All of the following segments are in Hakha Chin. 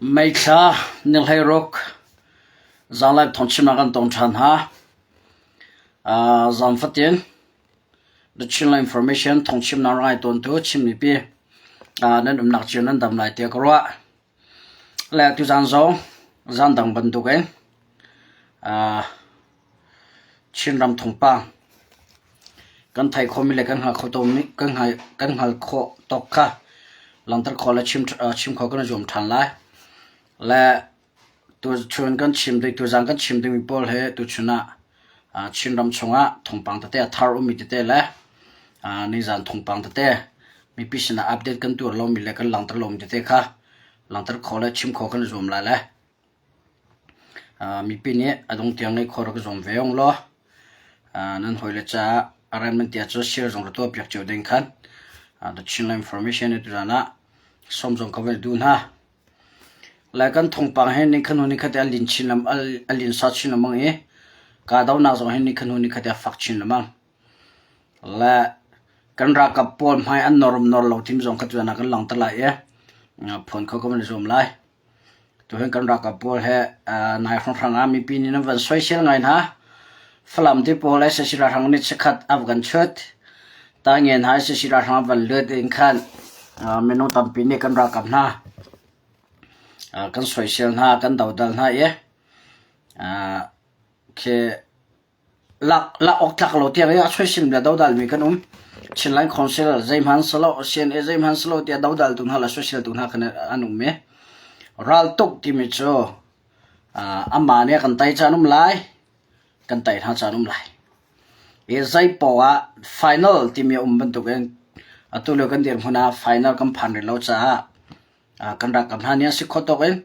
Meithla ni hleiruk zaanglek thawngchimnak kan tong ṭhan hna. Zan fatin The Chinland Information thawngchimnak rak ngai tawntu Chin mipi nan umnak cio nan dam lai tiah ka ruah. Le tuzaan zong zan dang bantukin Chinram thawngpang kan theih khawhmi le kan hngalh khawh tawnmi kan hngalh khawh tawk kha langhter khawh le chim khawh kan i zuam ṭhan lai. Le tuchun kan chim ding tuzaan kan chim dingmi pawl hi tuchun ah Chinram chungah thawngpang tete a thar ummi tete le nizaan thawngpang tete mipi sinah update kan tuar lomi le kan langhter lomi tete kha langhter khawh le chim khawh kan i zuam lai le Mipi nih a dung tiang i khua rak i zuam ve ung law nan hawile caah a rem nan ti ahcun share zong rak tuahpiak cio ding khan The Chinland Information nih tuzaan ah sawm zong ka van i duh hna. Lai kan thawngpang hi nikhat hnu nikhat a lin chin a linsa chin lengmang i kahdohnak zong hi nikhat hnu nikhat a fak chin lengmang. Le kan ralkap pawl hmai an nawr nawr lo tim zong kha tuzaan ah kan langhter lai i phone kho ka van i zuam lai. Tuhin kan ralkap pawl he nai hrawnghrang ah mipi nih nan van soisel ngai hna. Falam ti pawl sac ralhrang nih chikkhat a va kan chut. Taingen hna sac ralhrang a van lut in khan minung tampi nih kan ralkap hna kan soisel hna, kan dodal hna i khi Lak awk tlak lo tiang i a soisim le dodalmi kan um. Chinland Council zeihmanh si lo, CNA zeihmanh si lo tiah dodaltu hna le soiseltu hna khan an um i raltuk timi cu amah nih a kan tei caan um lai, kan tei hna caan um lai. I zeipaoh ah final timi a um bantukin atu lio kan dirhmun ah final kan phan rih lo caah kan ralkap hna nih an si khawh tawk in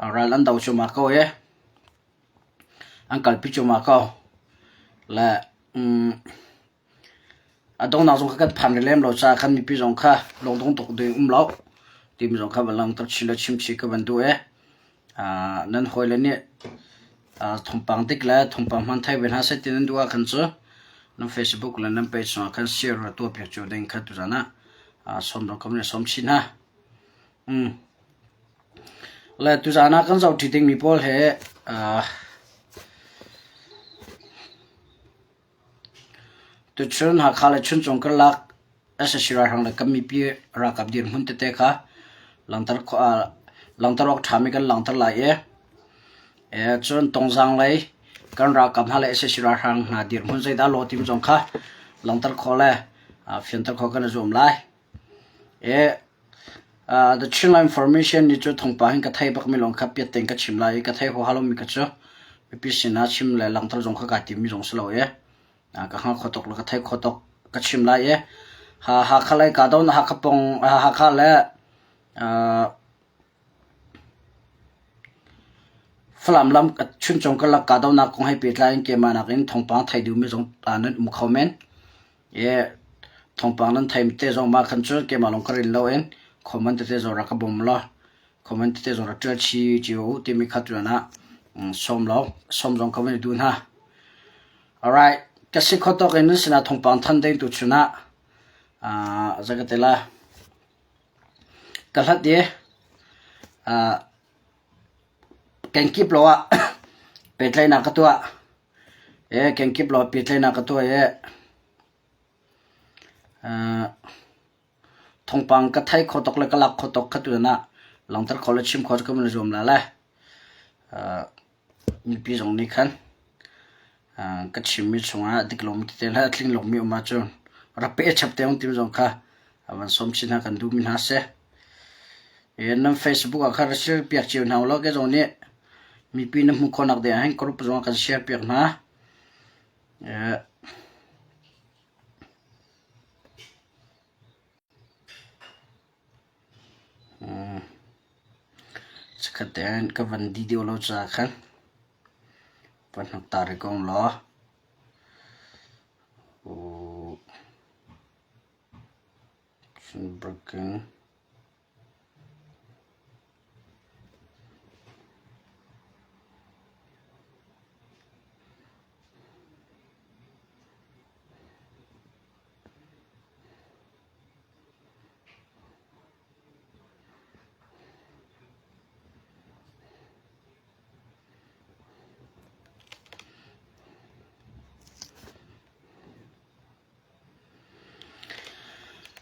ral an do cuahmah ko i An kalpi cuahmah ko. Le a donghnak zong kha kan phan rih lem lo caah khan mipi zong kha lungdong tuk ding um lo timi zong kha van langhter chin le chim chih ka van duh i nan hawile nih thawngpang dik le thawngpang hman thei ve hna seh ti nan duh ahkhan cu nan Facebook le nan page cungah khan share le tuahpiak cio ding kha tuzaan ah sawm zong ka van i sawm chih hna. Le tuzaan ah kan zohṭi dingmi pawl hi tuchun Hakha le Chuncung karlak sac ralhrang le kan mipi ralkap dirhmun tete kha langhter awk ṭhami kan langhter lai i cun Tongzaang lei kan ralkap hna le sac ralhrang hna dirhmun zeidah a lawh timi zong kha langhter khawh le fianter khawh kan i zuam lai. The Chinland Information nih cu thawngpang hin ka thei bakmi lawng kha piat tein ka chim lai i ka thei huaha lomi kha cu mipi sinah chim le langhter zong kha kaa timmi zong si lo i ka hngal kho tuk le ka thei kho tuk ka chim lai i Hakha lei kahdohnak Hakha pawng Hakha le Falam lam Chuncung karlak kahdohnak kong he pehtlai in keimah nakin thawngpang thei duhmi zong nan um kho men. Thawngpang nan theimi te zong mah khan cun keimah lawng ka rin loin comment tete zong rak ka bawm law comment tete zong rak ṭial chih cio u timi kha tuan ah sawm law sawm zong ka van i duh hna. Alright, ka si kho tawk in nan sinah thawngpang than ding tu chun ah zei ka ti la ka hlat i kenkip lo ah pehtlaihnak ka tuah. Kenkip law pehtlaihnak ka tuah i thawngpang ka thei kho tuk le ka lak kho tuk kha tutan ah langhter kho le chim kho cu ka van i zuam lai le mipi zong nih khan ka chimmi chungah dik lomi tete le a tling lomi um ahcun rak peh chap te ung timi zong kha van sawm chin hna kan duhmi hna a si. Nan Facebook ah khan rak share piak cio hna ulaw kei zong nih mipi na hmuh khawhnak ding ah hin group zong ah kan share piak hna. Chikkhat te ah ka van di deuh lo caah khan van hnok ta rih ko law. Breaking.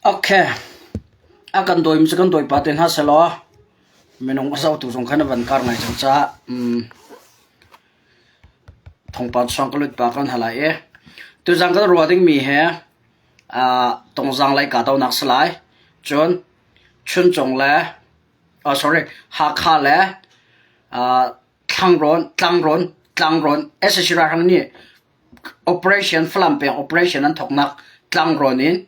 Okay. A kan dawimi cu kan dawipa te hna sehlaw minung a zohtu zong khan a van kar ngai cang caah thawngpang chuang ka lut pa kan hal lai i tuzan kan ruah dingmi hi Tongzang lei kahdohnak si lai. Cun Chuncung le sorry Hakha le Thlangrawn Tlangrawn Tlangrawn sac ralhrang nih operation Falam peng operation an thawknak Tlangrawn in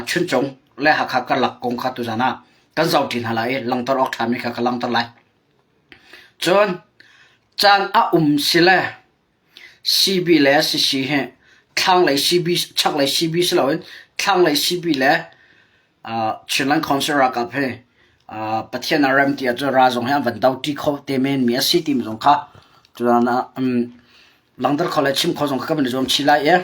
Chuncung le Hakha karlak kong kha tuzan ah kan zohṭi hna lai i langhter awk ṭhami kha ka langhter lai. Cun caan a um si le CB le CC hi thlanglei CB chaklei CB si loin thlanglei CB le Chinland Council ralkap hi Pathian a rem ti ahcun ral zong hi an van do ṭi kho te men mi a si timi zong kha tutan ah langhter kho le chim kho zong kha kan van i zuam chih lai i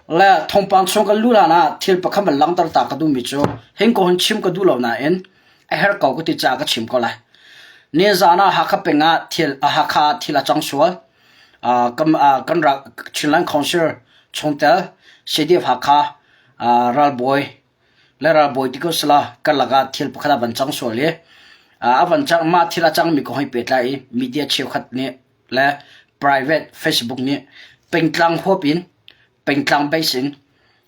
le thawngpang chung kan luh hlan ah thil pakhat van langhter ta ka duhmi cu hin ko hin chim ka duh lo nain a herh ko ka ti caah ka chim ko lai. Nizan ah Hakha peng ah thil Hakha ah thil a cang sual. Kan rak Chinland Council chungtel CDF Hakha ralbawi le ralbawi ti ko sila kan lakah thil pakhat a van cang sual i a van cang mah thil a cangmi kong hi pehtlai i media cheukhat nih le private Facebook nih pengtlang huap in pengtlang base in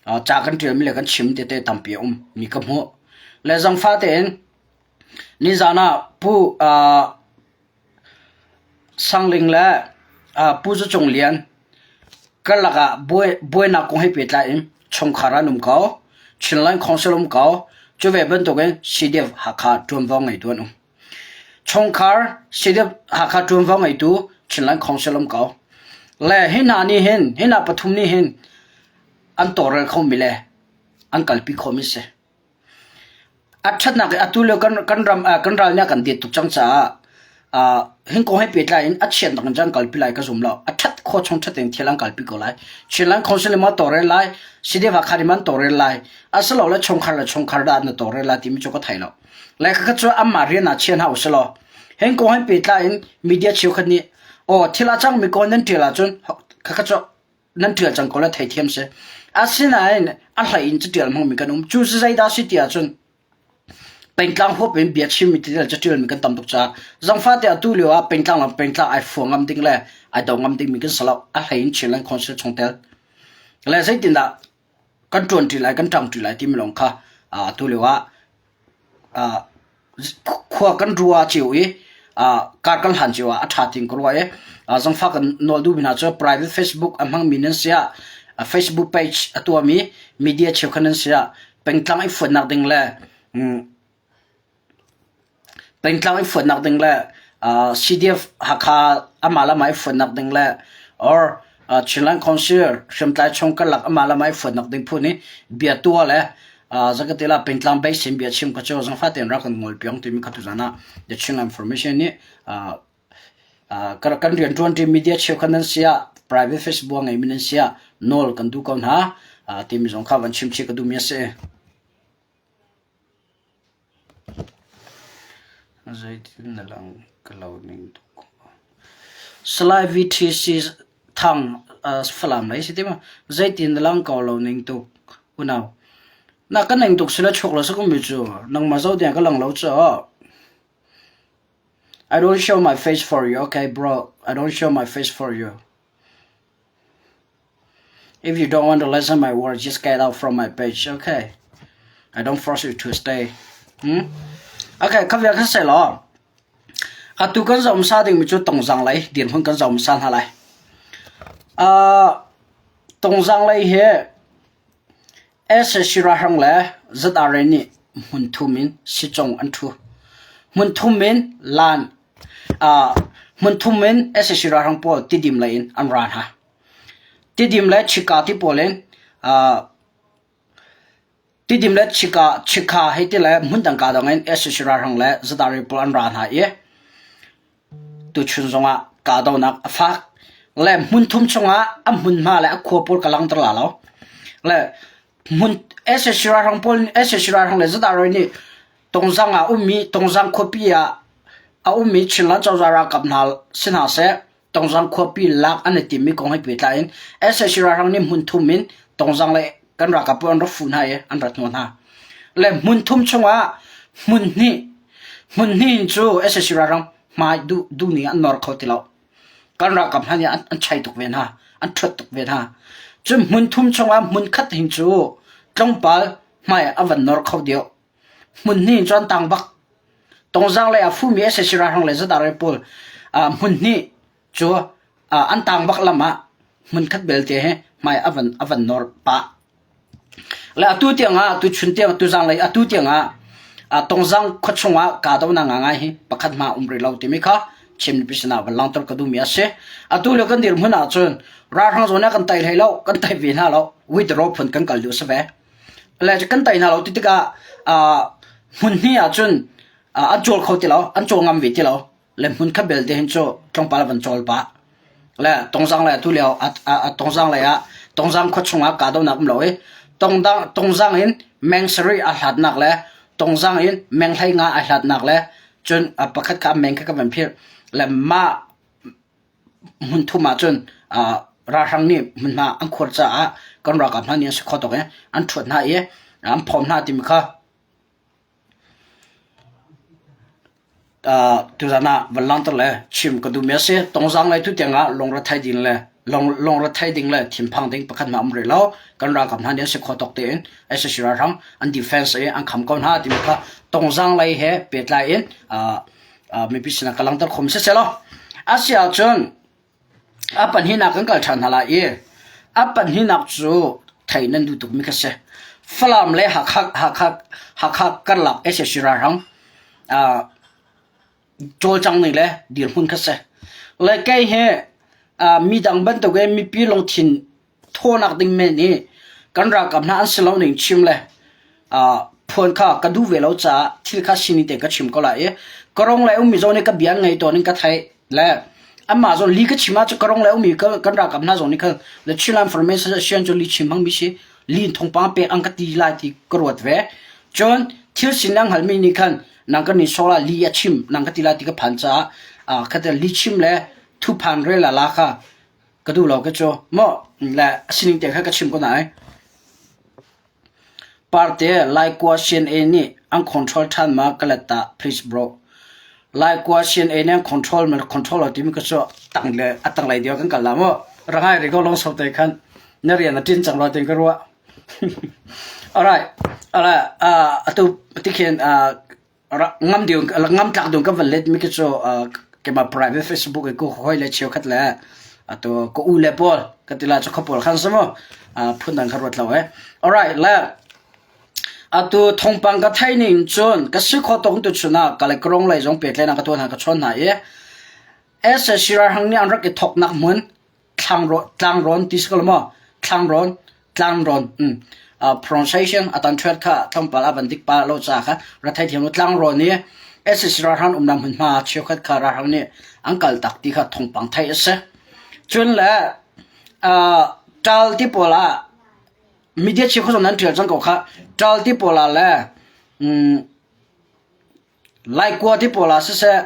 ca kan ṭialmi le kan chim tete tampi a um mi ka hmuh. Le zangfah tein nizan ah Pu Sangling le Pu Za Cung Lian karlak ah buainak kong he pehtlai in chungkhar an um ko. Chinland Council um ko. Cu ve bantukin CDF Hakha ṭuanvo ngeitu an um. Chungkhar CDF Hakha ṭuanvo ngeitu Chinland Council um ko. Le hi hna nih hin, hi hna pathum nih hin an tawlrel khomi le an kalpi khomi si. A ṭhatnak i atu lio kan ram kan ral nih a kan det tuk cang caah hin kong he pehtlai in a chiatnak in cun kalpi lai ka zum lo. A ṭhat khawh chung ṭhat in thil an kalpi ko lai. Chinland Council in maw tawlrel lai, CDF Hakha nih maw an tawlrel lai, asilole chungkhar le chungkhar dah na tawlrel lai timi cu ka thei lo. Le khakha cu anmah rian ah chia hna usih law hin kong he pehtlai in media cheukhat nih aw thil a cangmi kong nan ṭial ahcun khakha cu nan ṭial cang ko le theithiam si. Asinain a hlei in caṭial hmangmi kan um. Cu zeidah si ti ahcun pengtlang huap in bia chimmi ti le caṭialmi kan tam tuk caah zangfah te atu lio ah pengtlang lam pengtlang ai fuang ngam ding le ai do ngam dingmi kan si lo. A hlei in Chinland Council chungtel. Le zeitindah kan ṭuanṭi lai, kan ṭangṭi lai timi lawng kha atu lio ah khua kan rua cio i kar kan hlan cio ah a ṭha tiin ka ruah i zangfah kan nawl duhmi hna cu private Facebook a hmangmi nan si ah Facebook page a tuahmi media cheukhat nan si ah pengtlang i fuatnak ding le Pengtlang i fuatnak ding le CDF Hakha amah le amah i fuatnak ding le or Chinland Council hriamtlai chung karlak amah le amah i fuatnak ding phun i bia tuah le zakatila pengtlang base in bia chim kha cu zangfah tein rak kan ngol piang timi kha tuzan ah The Chinland Information nih kan rianṭuanṭi media cheukhat nan si ah private Facebook a ngeimi nan si ah nawl kan duh ko hna timi zong kha van chim chih ka duhmi a si. Zeitin na lang ka lo ning tuk. Salai VTC Thang Falam lei si ti maw? Zeitin na lang ko lo ning tuk unau. Na ka ning tuk sila chuk lo sa mi cu nangmah zo tiang ka lang lo cu. I don't show my face for you, okay bro? I don't show my face for you. If you don't want to listen my words, just get out from my page, okay? I don't force you to stay. Hmm? Okay, kha vial kha se law. Atu kan zom sa ding mi cu tongzang lei dirhmun kan zom sa hna lai. Uh, tongzang lei hi SAC ralhrang le ZRA nih hmun thum in sicong an ṭhu. Hmun thum in lan hmun thum in SAC ralhrang pawl Tidim lei in an ra hna. Tidim le Chika ti pawl in Tidim le Chika Chikha hei ti le hmun dang ka dang in SAC ralhrang le ZRA pawl an ra hna i Tuchun zongah kahdohnak a fak. Le hmun thum chungah a hmunhma le a khua pawl ka langhter la lo. Le hmun SAC ralhrang pawl SAC ralhrang le ZRA nih Tongzang ah ummi Tongzang khuapi ah a ummi Chinland cozah ralkap hna si hna seh Tongzang khuapi lak an i timmi kong he pehtlai in SAC ralhrang nih hmun thum in Tongzang le kan ralkap pawl an rak fuh hna i an rat hnawh hna. Le hmun thum chungah hmun hnih hmun hnih in cu sac ralhrang hmai duh duh ning an nor kho ti lo. Kan ralkap hna nih an chai tuk ve hna, an ṭhuat tuk ve hna. Cun hmun thum chungah hmun khat hin cu tlawmpal hmai a van nor kho deuh. Hmun hnih in cu an tang bak. Tongzang lei ah fumi sac ralhrang le zadar pawl hmun hnih cu an tang bak lam ah hmun khat belte he hmai a van a van nor pah. Le atu tiangah tuchun tiang tuzanglei atu tiangah Tongzang khua chungah kahdohnak ngangai hi pakhat hma um rih lo timi kha Chin mipi sinah van langhter ka duhmi a si. Atu le kan dirhmun ahcun ralhrang zawn ah kan tai hlei lo, kan tai ve hna lo, withdraw phun kan kal duh si ve. Le kan tai hna lo ti tikah hmun hnih ahcun an cawl kho ti lo, an cawl ngam ve ti lo. Le hmun khat belte hin cu tlawmpal van cawl pah. Le Tongzang le atu lio a Tongzang lei ah Tongzang khua chungah kahdohnak um lo i Tongdang Tongzang in meng sarih a hlatnak le Tongzang in meng 15 a hlatnak le cun pakhat kha meng kha ka van phirh le mah hmun thum ah cun ralhrang nih hmunhma an khuar caah kan ralkap hna nih an si kho tuk i an ṭhuat hna i an phawm hna timi kha Tuzan ah van langhter le chim ka duhmi a si. Tongzang lei tu tiangah lungrethei ding le lungrethei ding le thinphang ding pakhat hmanh a um rih lo. Kan ralkap hna nih an si khawh tawk tein sac ralhrang an defense i an kham ko hna timi kha tongzang lei he pehtlai in mipi sinah ka langhter khom siseh law a si ahcun A pahnihnak kan kal ṭhan hna lai i a pahnihnak cu thei nan duh tukmi kha si. Falam le Hakha, Hakha, Hakha karlak sac ralhrang uh, cawlcang ning le dirhmun kha si. Le kei hi uh, midang bantukin mipi lungthin thawnak ding men i kan ralkap hna an si lo ning chim le phuan kha ka duh ve lo caah thil kha sining te ka chim ko lai i ka rong le ummi zong nih ka bia an ngei tawn in ka theih le anmah zong li ka chim ahcun ka rong le ummi kan ralkap hna zong nih khan the Chinland Formation Asian cu li chim hmangmi si li in thawngpang pek an ka ti lai ti ka ruat ve cun thil sin an hngalmi nih khan nang kan nih sawk la li a chim nang ka ti lai ti ka phan caah khate li chim le thuphan rel la la kha Ka duh lo ka cu. Maw le a sining te kha ka chim ko nai. Parte Laikua CNA nih an control ṭhan ma ka let ta please bro. Laikua CNA nih an control ma control lo timi ka cu tang le a tang lei deuh kan kal la mu. Rangai ri ko long so te khan na rian a ṭin cang lo tin ka ruah. Alright. Alright. Uh, atu tikhin uh, ngam ding ngam tlak ding kan van let mi khi cu keimah private Facebook i ku hoi le cheukhat le atu ka u le pawl ka ti la cu kha pawl khan si mu phun dang kha ruat lo e alright le atu thongpang ka thei ning cun ka si kho tong tu chuna ka le krong lei zong pe tle na ka tuan ha ka chon hna i SSC ralhrang nih an rak i thoknak hmun Tlangrawn ti si ko lo maw? Thlangrawn, Tlangrawn, um, uh, pronunciation atan ṭhuat kha tlawmpal a van dik pa lo ca kha ra theithiam lo. Tlangrawn i SAC ralhrang umnak hmunhma cheukhat kha ralhrang nih an kal tak ti kha thawngpang theih a si. Cun le uh, ṭal ti pawl ah media cheukhat zong nan ṭial cang ko kha. Ṭal ti pawl ah le um, Laikua ti pawl ah siseh,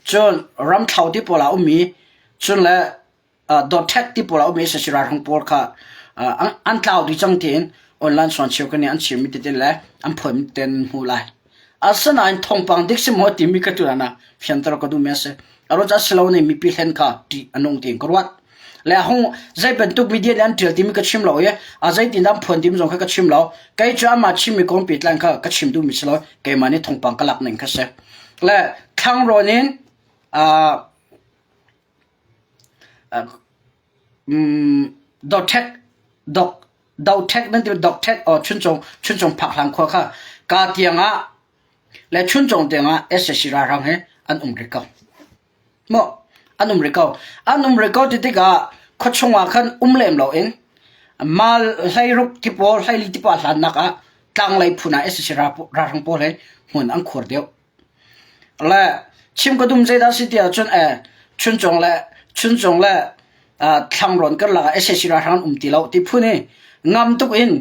cun Ramthlo ti pawl ah ummi, cun le Dawtṭhek ti pawl ah ummi sac ralhrang pawl kha an tlau dih cang tiin online suan cheukhat nih an chimmi tete le an phuanmi tete nan hmuh lai. Asinain thawngpang dik si maw timi ka tuan ah fianter ka duhmi a si. Aruang cu a si lo nih mipi hlen kha ṭih a nung tiin ka ruat. Le hung zei bantuk media nih an ṭial timi ka chim lo i a zeitin an phuan timi zong kha ka chim lo. Kei cu amah chimmi kong pehtlai kha ka chim duhmi si lo. Keimah nih thawngpang ka lak ning kha si. Le thlangrawn in Dothek dok dothek nan ti dokthek aw chuncung chuncung phak hlang khua kha ka tiang ah le chuncung tiang ah sac ralhrang he an um rih ko. Maw an um rih ko. An um rih ko ti tikah khuachung ah khan um lem loin mal 16 ti pawl 14 ti pawl hlannak ah tlanglei phun ah sac ralhrang pawl he hmun an khuar deuh. Le chim ka dum zeidah si ti ahcun eh chuncung le chuncung le thlangrawn karlak ah sac ralhrang an um ti lo ti phun hi ngam tuk in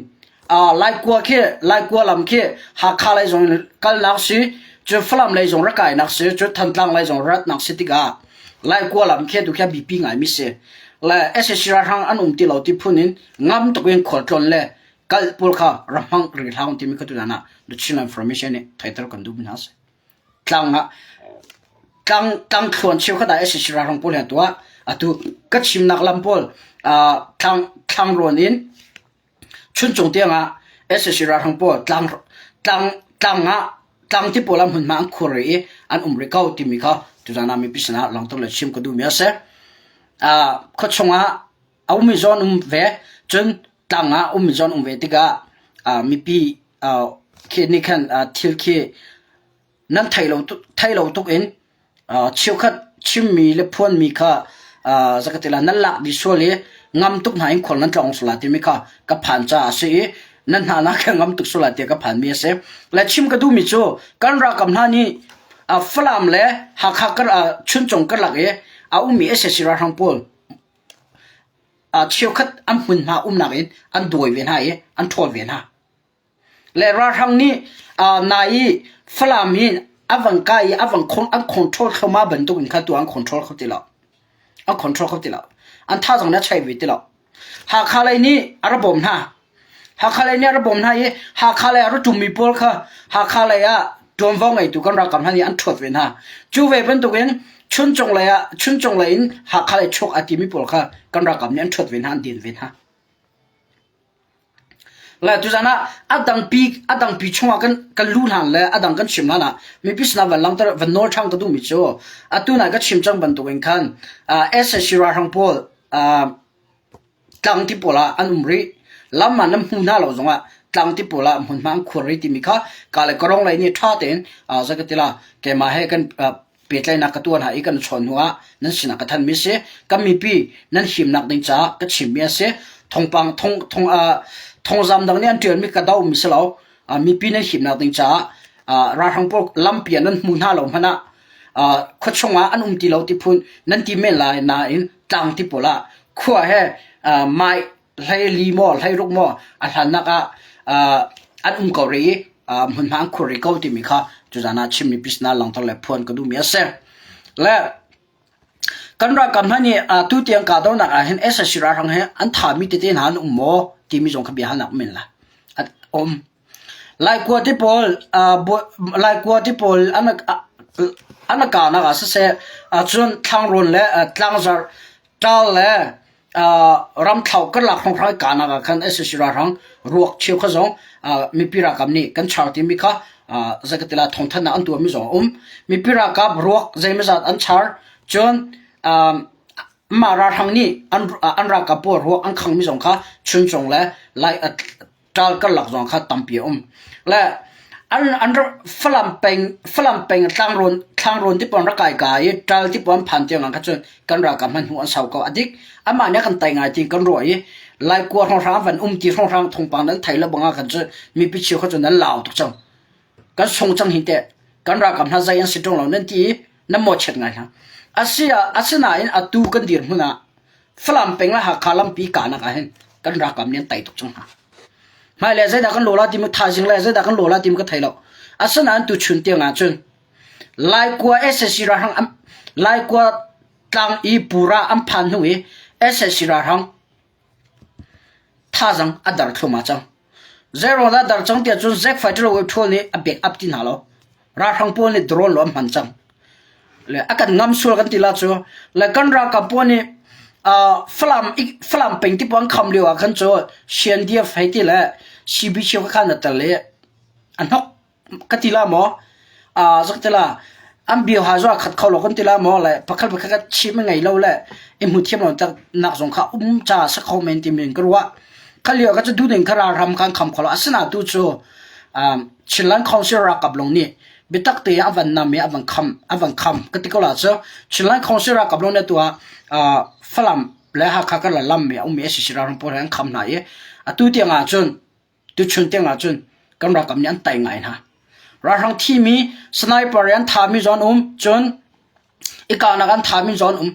Laikua khi Laikua lam khi Hakha lei zong in kalnak si cu Falam lei zong rak kainak si cu Thantlang lei zong ratnak si tikah Laikua lam khi tu khi a biapi ngaimi si. Le sac ralhrang an um ti lo ti phun in ngam tuk in khualtlawn le. Kal pawl kha ra hmang ri hlah timi kha tutan ah The Chin Information nih theiter kan duh mi hna si. Tlang ah tlang tlang thluan cheukhat ah SAC ralhrang pawl he tuah atu ka chimnak lam pawl thlang thlangrawn in Chuncung tiangah sac ralhrang pawl tlang tlang tlang ah tlang ti pawl ah hmunhma an khur rih i an um rih ko timi kha tuzaan ah mipi sinah langhter le chim ka duhmi a si. Uh, khuachung ah a ummi zawn um ve, cun tlang ah ummi zawn um ve tikah uh, mipi uh, khi nih khan uh, thil khi Nan theih lo tuk, theih lo tuk in cheukhat chimmi le phuanmi kha zakatila nan lak dih sual i ngam tuk hna in khual nan tlawng sual lai timi kha ka phan caah a si i nan hna nak kha ngam tuk sual lai tiah ka phanmi a si. Le chim ka duhmi cu kan ralkap hna nih Falam le Hakha kar Chuncung karlak i a ummi sac ralhrang pawl cheukhat an hmunhma umnak in an dawi ve hna i an ṭhawl ve hna. Le ralhrang nih nai i Falam i a van kai i a van an control thluahmah bantuk in kha tu an control kho ti lo. An control kho ti lo. An thazaang nih a chai ve ti lo. Hakha lei nih a ra bawm hna. Hakha lei nih a ra bawm hna i Hakha lei a ra ṭummi pawl kha Hakha lei ah ṭuanvo ngeitu kan ralkap hna nih an ṭhuat ve hna. Cu ve bantukin Chuncung lei ah Chuncung lei in Hakha lei chuak a timi pawl kha kan ralkap nih an ṭhuat ve hna, an din ve hna. Le tuzan ah a dangpi a dangpi chungah kan kan lu hlan le a dang kan chim hlan ah mipi sinah van langhter van nawl ṭhan ka duhmi cu atu nai ka chim cang bantukin khan sac ralhrang pawl tlang ti pawl ah an um rih. Lam ah nan hmu hna lo zongah tlang ti pawl ah hmunhma an khuar rih timi kha ka le karong lei nih ṭha tein zei ka ti la keimah he kan pehtlaihnak ka tuah hna i kan chawn hnu ah nan sinah ka thanmi a si. Kan mipi nan himnak ding caah ka chimmi a si. Thongpang thong thong thongzam dang nih an ṭialmi ka domi si lo. Mipi nan himnak ding caah ralhrang pawl lampi ah nan hmu hna lo hmanh ah khuachung ah an um ti lo ti phun nan ti men lai nain tlang ti pawl ah khua he mai 14 maw 16 maw a hlannak ah an um ko rih i hmunhma an khur rih ko timi kha tuzaan ah chimmi pisna langhter le phuan ka duhmi a si. Le kan ralkap hna nih tu tiang kahdohnak ah hin sac ralhrang he an thami tete hna an um maw timi zong kha bia halnak um men la. Um. Laikua ti pawl Laikua ti pawl an an kahnak ah siseh cun thlangrawn le tlangzarh ṭal le ramthlo karlak hrawnghrang i kahnak ah khan sac ralhrang ruak cheukhat zong mipi ralkap nih kan char timi kha zeikatila thawngthanhnak an tuahmi zong a um. Mipi ralkap ruak zeimawzat an char. Cun mah ralhrang nih an ralkap pawl ruak an khangmi zong kha Chuncung le Lai ṭal karlak zong kha tampi a um. Le an an Falam peng Falam peng tlangrawn thlangrawn ti pon rak kai ka i ṭal ti pon phan tiang kha cun kan ralkap hman hnu an sau ko adik amah nih kan tai ngai ti kan ruah i laikua hrawnghrang van um ti hrawnghrang thongpang nan thei lo banga kan cu mipi cheu kha cu nan lau tuk cang kan sung cang hi teh kan ralkap hna zei an si ṭung lo nan ti i nan mawhchiat ngai hna asia asinain atu kan dir hmun ah Falam peng le Hakha lampi kahnak ah hin kan ralkap nih an tai tuk cang hna. Hmailei zeidah kan lawla ti mu thaizing le zeidah kan lawla ti mu ka thei lo. Asinain tuchun tiang ah cun Laikua sac ralhrang Laikua tlang i pura an phan hnu i sac ralhrang Thazang a dar thluahmah cang. Zeiruang dah a dar cang tiah cun Zack Fighter Web nih a back up ti hna lo. Ralhrang pawl nih drone lo an hman cang. Le a kan ngam sual kan ti la cu. Le kan ralkap pawl nih uh, Falam Falam peng ti an kham lio ah khan cu CNDF hei ti le CBC kha khan a tel i a hnok ka ti la maw zak ti la an bia ha zo khat kho lo kan ti la maw le pakhat pakhat ka chim ngei lo le i hmu thiam lo tak nak zong kha um cha sa kho men ti min ka ruah kha lio ka chu du ning kha ral ram kan kham kho lo asina tu chu Chinland Council ralkap long nih biatak te a van nam i a van kham a van kham ka ti ko la chu Chinland Council ralkap long nih tu ah Falam le Hakha kan la lam mi a um mi SCC ralhrang pawl he an kham hna i atu tiang ah cun Tuchun tiang ahcun kan ralkap nih an tai ngai hna. Ralhrang thimi sniper i an thami zawn um, cun i kahnak an thami zawn um.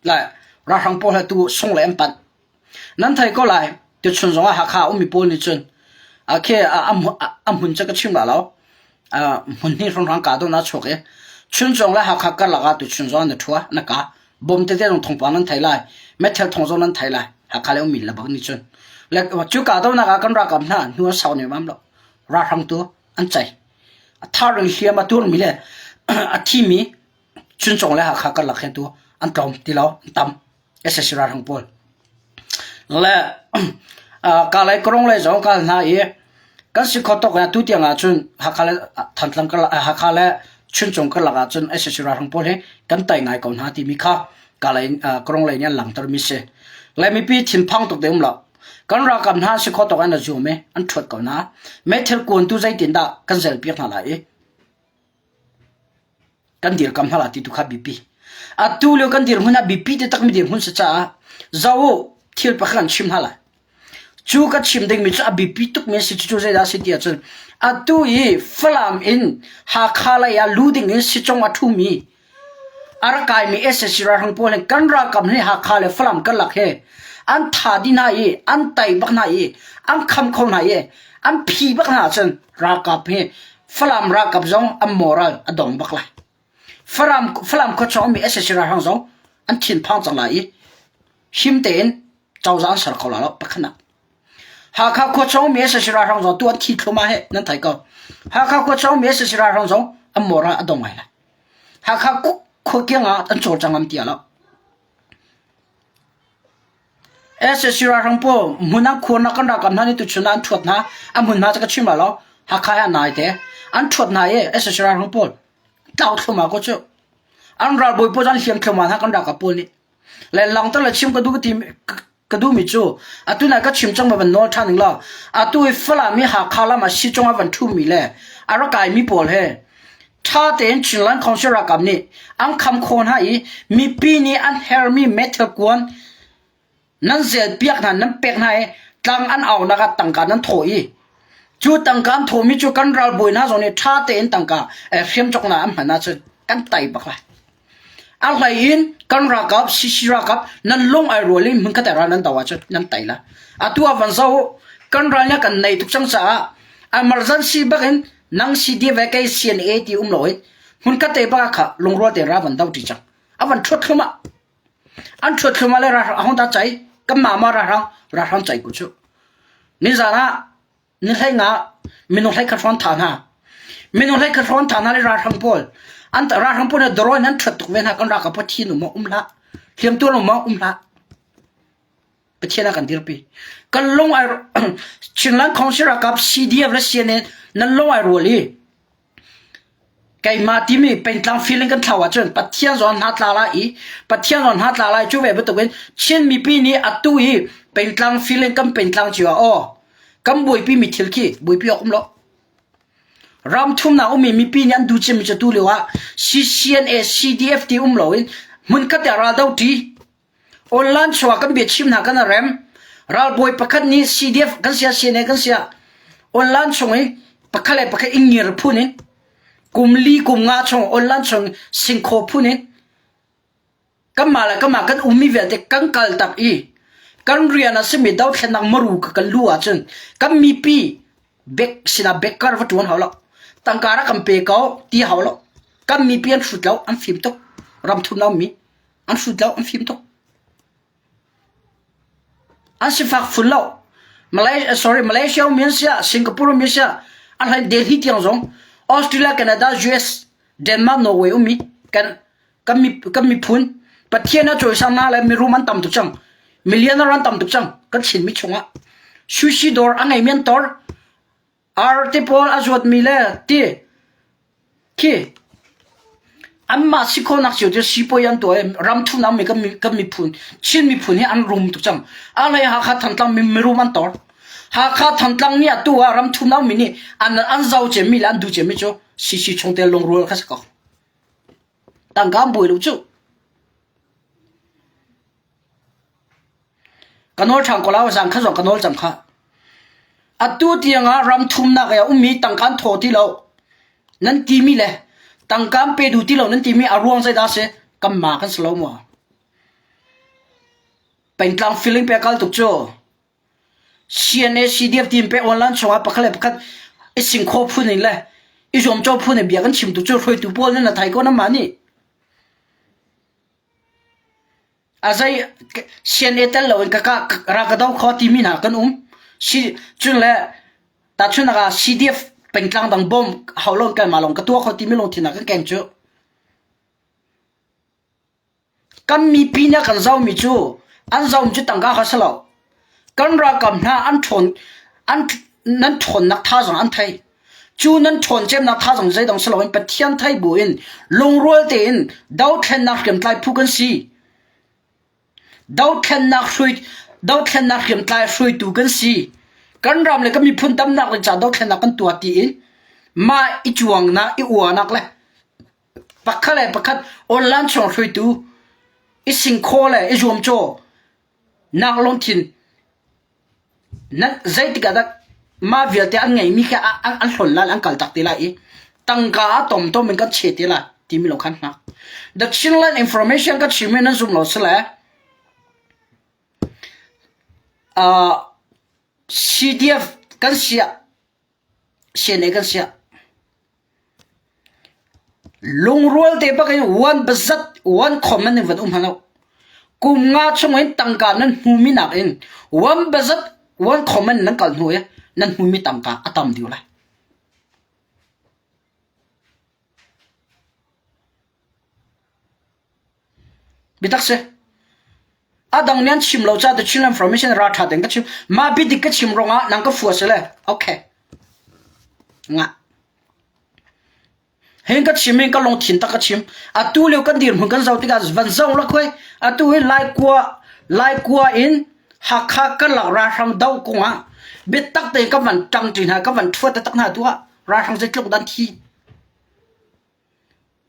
Lai ralhrang pawl he tu sung le an panh. Nan thei ko lai, tuchun zong ah Hakha ummi pawl nih cun khi a hmun cu ka chim la lo. Hmun hnih hrawnghrang kah dawh na chuak i Chuncung le Hakha karlak ah tuchun zong na ṭhua, na ka. Bom tete zong thawngpang nan thei lai. Meithal thawng zong nan thei lai. Hakha le ummi le bak nih cun. Le cu kahdohnak ah kan ralkap hna hnu a sau nemam lo. Ralhrang tu an cei. A thar in hliam a turmi le a thimi Chuncung le Hakha karlak hin tu an tlawm ti lo, an tam. SSC ralhrang pawl. Le Kalay Karong lei zong kal hna i kan si kho tuk tu tiang ahcun Hakha le Thantlang karlak Hakha le Chuncung karlak ahcun SSC ralhrang pawl hi kan tai ngai ko hna timi kha Kalay Karong lei nih an langhter mi si. Le mipi thinphang tuk te um lo. Kan ralkap hna si kho tuk an zuam i an ṭhuat ko hna. Meithal kuan tu zeitin dah kan zel piak hna lai i Kan dirkam hna la ti tu kha biapi. Atu lio kan dirhmun ah biapi te takmi dirhmun si caah zo u thil pakhat kan chim hna lai. Cu ka chim dingmi cu a biapi tukmi a si cucu zeidah a si ti ahcun atu i Falam in Hakha lei ah lu ding in sicong a ṭhumi a rak kaimi SSC ralhrang pawl hin kan ralkap hi Hakha le Falam karlak he an tha dih hna i an tai bak hna i an kham kho hna i an phi bak hna ahcun ralkap hi Falam ralkap zong an moral a dong bak lai. Falam, Falam khuachung mi SSC ralhrang zong an thinphang cang lai i him tein cozah an ser kho lai lo pakhatnak. Hakha khuachung mi SSC ralhrang zong tu an thi thluma he nan thei ko. Hakha khuachung mi SSC ralhrang zong an moral a dong ngai lai. Hakha khua kiang ah an cawlcang ngam ti lo. Sac ralhrang pawl hmun an khuarnak kan ralkap hna nih tuchun ah an ṭhuat hna. A hmunhma cu ka chim lai lo. Hakha he a nai te. An ṭhuat hna i sac ralhrang pawl tlau thluahmah ko cu. An ralbawi pawl cu an hliam thluahmah hna kan ralkap pawl nih. Le langter le chim ka duh ka ti ka duhmi cu atu nai ka chim cang ma van nawl ṭhan ning law atu i Falam i Hakha lam ah sicung a van ṭhumi le a rak kaimi pawl he ṭha tein Chinland Council ralkap nih an kham khawh hna i mipi nih an hermi meithal kuan nan zelpiak hna nan pek hna i tlang an aunak ah tangka nan thawh i cu tangka an thawhmi cu kan ralbawi hna zong nih ṭha tein tangka hriam cawknak an hman ahcun kan tai bak lai. A hlei in kan ralkap CC ralkap nan lung ai rual in hmunkhat ral nan do ahcun nan tai la. Atu ah van zoh u kan ral nih kan nei tuk cang caah emergency bak in nang CDF le kei CNA ti um lo in hmunkhat te bak kha lungrual te ra van do ti cang. A van ṭhuat thlum ah an ṭhuat thlum ah le ralhrang ahong ta cai kan mama ralhrang ralhrang cai ku cu. Nizan ah Ni hlei nga minung hlei khat hrawn tha hna. Minung hlei khat hrawn tha hna le ralhrang pawl an ralhrang pawl nih dawraw in an ṭhuat tuk ve hna kan ralkap pawl thi nu maw um hlah hliam tuar maw um hlah Pathian ah kan dirpi kan lung ai Chinland Council ralkap CDF le CNA nan lung ai rual i Keimah timi pengtlang feeling kan thlau ahcun Pathian zawn hna tla lai i Pathian zawn hna tla lai cu ve bantukin Chin mipi nih atu i pengtlang feeling kan pengtlang cio ah aw kan buaipi mi thil khi buaipi awk um lo. Ram thumnak ummi mipi nih an duh cemmi cu tu lio ah CCNA CDF ti um loin hmunkhat ah raldo ṭi Online chuah kan biachim hna kan rem. Ralbawi pakhat nih CDF kan sia CNA kan sia online chung i pakhat le pakhat i ngir phun in kum li kum nga chung online chung singkhaw phun in kanmah le kanmah kan ummi vialte kan kal tak i kan rian a simi dothlennak maru ka kan lu ahcun kan mipi bek sinah bekkar va ṭuan hau lo tangka rak kan pe ko ti hau lo kan mipi an hrut lo an fim tuk ram thum na ummi An hrut lo, an fim tuk. An sifak fun lo. Malaysia, sorry, Malaysia um siah, Singapore um siah, an hlain Delhi tiang zong, Australia, Canada, US, Denmark, Norway ummi kan kan mi kan miphun Pathian a cawisang na le mirum an tam tuk cang. Millionaire an tam tuk cang. Kan Chin mi chungah. Sushi dawr a ngeimi an tor. Ar te pawl a zuatmi le ti khi anmah si khawhnak cio cu sipuai an tuah i ramthumnak mi kan kan miphun Chin miphun hi an rum tuk cang. A hlei Hakha Thantlang mi mirum an tor. Hakha Thantlang nih atu ah ramthumnak mi nih an an zau cemmi le an duh cemmi cu CC chungtel lungrual kha si ko. Tangka an buai lo cu. Ka nawl ṭhan ko lai, zan kha zong ka nawl cang khah. Atu tiangah ram thumnak i a ummi tangka an thaw ti lo nan timi le tangka an pe duh ti lo nan timi a ruang zeidah a si? Kanmah kan si lo maw? Pengtlang feeling pe kal tuk cu. CNA CDF team pe online chungah pakhat le pakhat i singkhaw phun in le i zuamcaw phun in bia kan chim tuk cu hruaitu pawl nan la thai ko nan mah nih. A zei CNA tel loin ka ka ra ka do kho timi hna kan um. Si cun le tahchunhnak ah CDF pengtlang dang bom hau lon kan ma long ka tuah kho timi lungthin ah kan keng cu. Kan mipi nih a kan zohmi cu an zohmi cu tangka kha si lo. Kan ralkap hna an ṭhawn an nan ṭhawnnak thazaang an thei. Cu nan ṭhawn cemnak thazaang zeidang si loin Pathian thei buin lungrual tein dothlennak hriamtlai phu kan si. Dothlennak hrui dothlennak hriamtlai hruaitu kan si. Kan ram le kan miphun damnak ding caah dothlennak kan tuah tiin mah i cuangnak i uanak le Pakhat le pakhat online chung hruaitu i singkhaw le i zuamcaw nak lungthin nan zeitik ah dah mah vialte an ngeimi kha an hlawn lai an kal tak te lai i tangka a tomtom in kan che te lai timi lo khan hngak. The Chinland information ka chimmi nan zum lo si le uh, CDF kan siah CNA kan siah Lungrual te bak in one bazat one khom nan van um hano. Kum nga chung in tangka nan hmumi nak in one bazat one khom nan kal hnu i nan hmumi tangka a tam deuh lai. Biatak si. A dang nih an chim lo caah The Chin Information ra ṭha tein ka chim. Mah biadik ka chim ruangah nang ka fua si le. Okay. Nga. Hin ka chim in ka lungthin tak ka chim. Atu lio kan dirhmun kan zoh tikah van zoh la khuai. Atu hi Laikua Laikua in Hakha karlak ralhrang do kongah biatak tein ka van ṭang ṭi hna ka van ṭhuat taktak hna tu ah ralhrang zeitluk dan thi.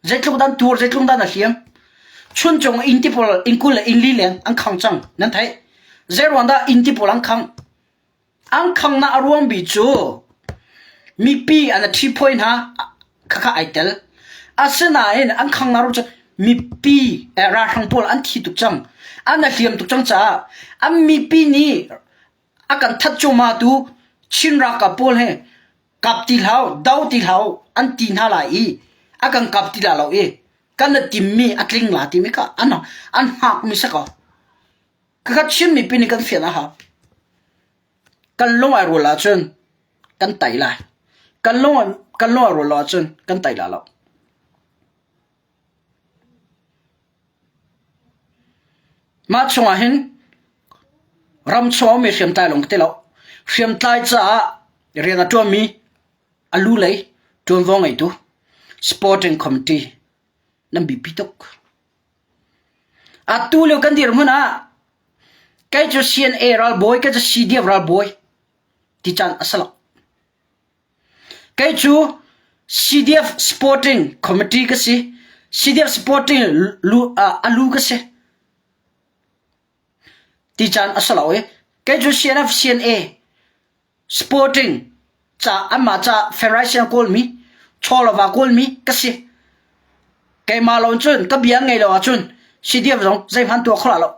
Zeitluk dan tur zeitluk dan a hliam. Chuncung inn ti pawl inn 20 le inn li leng an khang cang nan theih. Zeiruang dah inn ti pawl an khang? An khangnak a ruang bik cu mipi an a ṭhiphawi hna khakha ai tel. Asinain an khangnak ruang cu mipi eh, ralhrang pawl an thi tuk cang. An a hliam tuk cang caah an mipi nih a kan that cuahmah tu Chin ralkap pawl he kap ti hlah u, do ti hlah u an ti hna lai i a kan kap ti la lo i kan na timmi a tling la timi kha an an hngakmi si ko. Khakha Chin mipi nih kan fian a hau. Kan lung ai rual ahcun kan tai lai. Kan lung kan lung ai rual lo ahcun kan tai la lo. Mah chungah hin ram chung a ummi hriamtlai lawng ka ti lo. Hriamtlai caah rian a ṭuanmi a lu lei ṭuanvo ngeitu Sporting Committee nan biapi tuk. Atu lio kan dirhmun ah kei cu CNA ralbawi, kei cu CDF ralbawi ti caan a si lo. Kei cu CDF Sporting Committee ka si. CDF Sporting lu, uh, a lu ka si. Ti caan a si lo i kei cu CNF CNA Sporting ca anmah ca Federation kawlmi chawlava kawlmi ka si. Keimah lawng cun ka bia ngei lo ahcun CDF zong zeihmanh tuah kho lo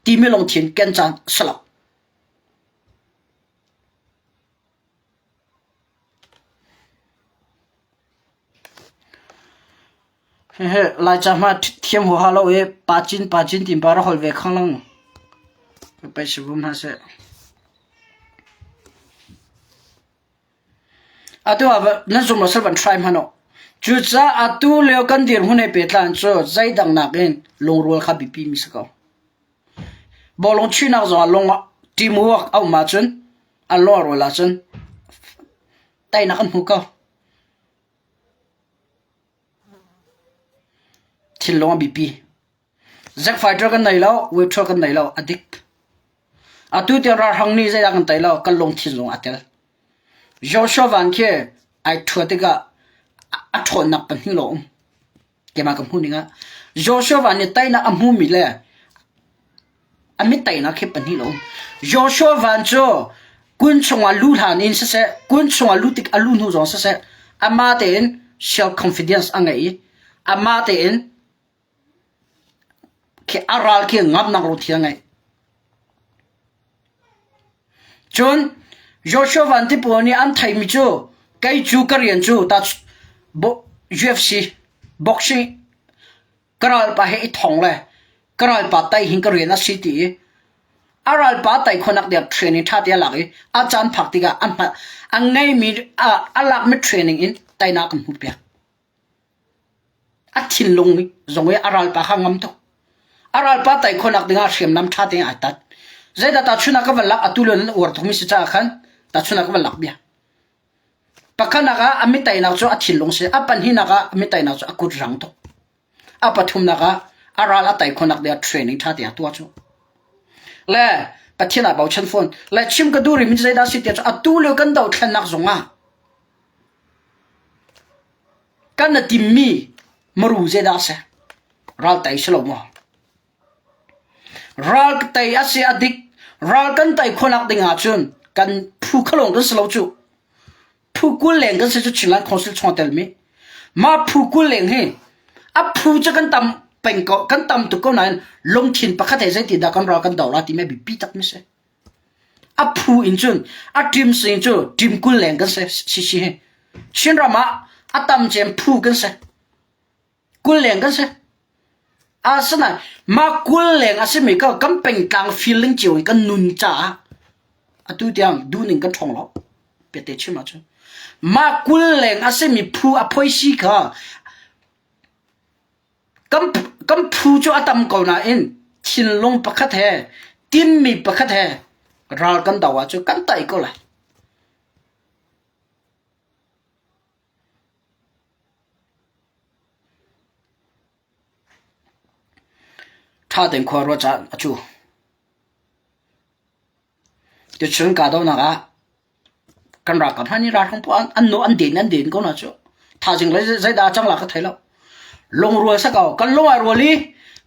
timi lungthin ken caan si lo. Hihi Laica hmanh thiam huaha lo i pa cin pa cin ti pa rak holh ve khang lang. Pei si vum hna seh. Atu ah nan zum lo sal van try hmanh u. Cucaah atu lio kan dirhmun he pehtlan cu zeidang nakin lungrual kha biapi mi si ko. Bawlung chuihnak zongah lung teamwork a um ahcun an lung a rual ahcun teinak an hmu ko. Thinlung a biapi. Zack fighter kan nei lo, waitress kan nei lo, a dik. Atu tiang ralhrang nih zeidah kan tei lo, kan lungthin zong aa tel. Joshua Van khi ai ṭhua tikah a ṭhawnnak pahnih lawng um. Keimah ka hmuh ning ah Joshua Van nih teinak a hmumi le A mit-teinak hi pahnih a um. Joshua van cu kun chungah lu hlan in siseh, kun chungah lu tik a lu hnu zong siseh, amah tein self confidence a ngei i amah tein khi a ral khi ngamnak lungthin a ngei. Cun Joshua van ti pawl nih an theihmi cu kei cu ka rian cu ta UFC boxing ka ralpa he i thong le. Ka ralpa tai hin ka rian a si ti i a ralpa tai khawhnak ding training ṭha te a lak i a caan phak tikah a hman a ngeimi a lakmi training in teinak kan hmuhpiak. A thinlung zong i a ralpa kha ngam tuk. A ralpa tai khawhnak dingah hriamnam ṭha tein ai tat. Zeidah tahchunh ah ka van lak atu lio nan uar tukmi si caah khan tahchunh ah ka van lak bia. Pakhatnak ah a mitainak cu a thinlung si, a pahnihnak ah a mitainak cu a kut rang tuk. A pathumnak ah a ral a tai khawhnak dingah training ṭha tein a tuah cu. Le Pathian ah bochan fawn. Le chim ka duh rihmi zeidah si tiah cu atu lio kan dohthlennak zongah kan na timmi maru zeidah a si? Ral tai si lo maw? Ral tei a si a dik. Ral kan tei khawhnak ding ahcun kan phu kha lawng kan si lo cu. Phu 20 leng kan si cu Chinland Council chung a telmi. Mah phu 20 leng hi a phu cu kan tam peng ko kan tam tuk ko nain lungthin pakhat he zeiti dah kan ral kan do la timi a biapi tak mi si. A phu in cun a team sing cu team 20 leng kan si si si hi. Chinram ah a tam cem phu kan si. 20 leng kan si. Asinain mah 20 leng a simi kha kan pengtlang feeling cio in kan nun caah atu tiang duhning kan ṭhawng lo. Biate chim ahcun. Mah 20 leng a simi phu a phoisi kha kan, kan phu cu a tam ko nain thinlung pakhat he timmi pakhat he ral kan do ahcun kan tai ko lai. Ṭha tein khua ruah caan a cu. Tuchun kahdohnak ah kan ralkap hna nih ralhrang pawl an naw an den an den ko hna cu. Thaizing le zeidah a cang la ka thei lo. Lungrual sa ko. Kan lung ai rual i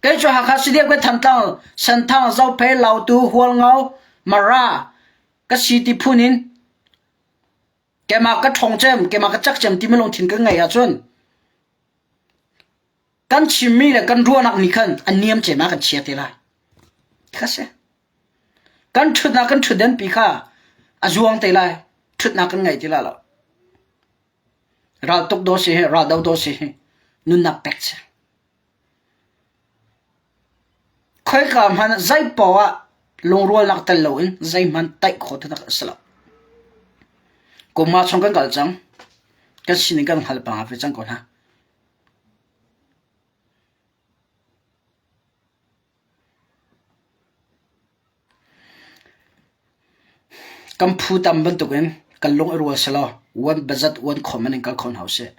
kei cu Hakha CDF kan Thantlang, Senthang, Zophei, Lautu, Hualngo, Mara ka si ti phun in Keimah ka ṭhawng cem, keimah ka cak cem timi lungthin kan ngeih ahcun kan chimmi le kan ruahnak nih khan a niam cem ah kan chia te lai. Kha si. Kan ṭhutnak kan ṭhutden pi kha a zuang te lai. Ṭhutnak kan ngei ti lai lo. Ral tuk do si hi, ral do do si hi, nunnak pek si. Khoika hmanh zeipaoh ah lungrualnak tel loin zeihmanh taih khawh taktak a si lo. Kum nga chung kan kal cang. Kan sining kan hngal pah ve cang ko hna. Kan phu tam bantukin kan lung i rual selaw uan bazat uan khom in kal kho hna usih.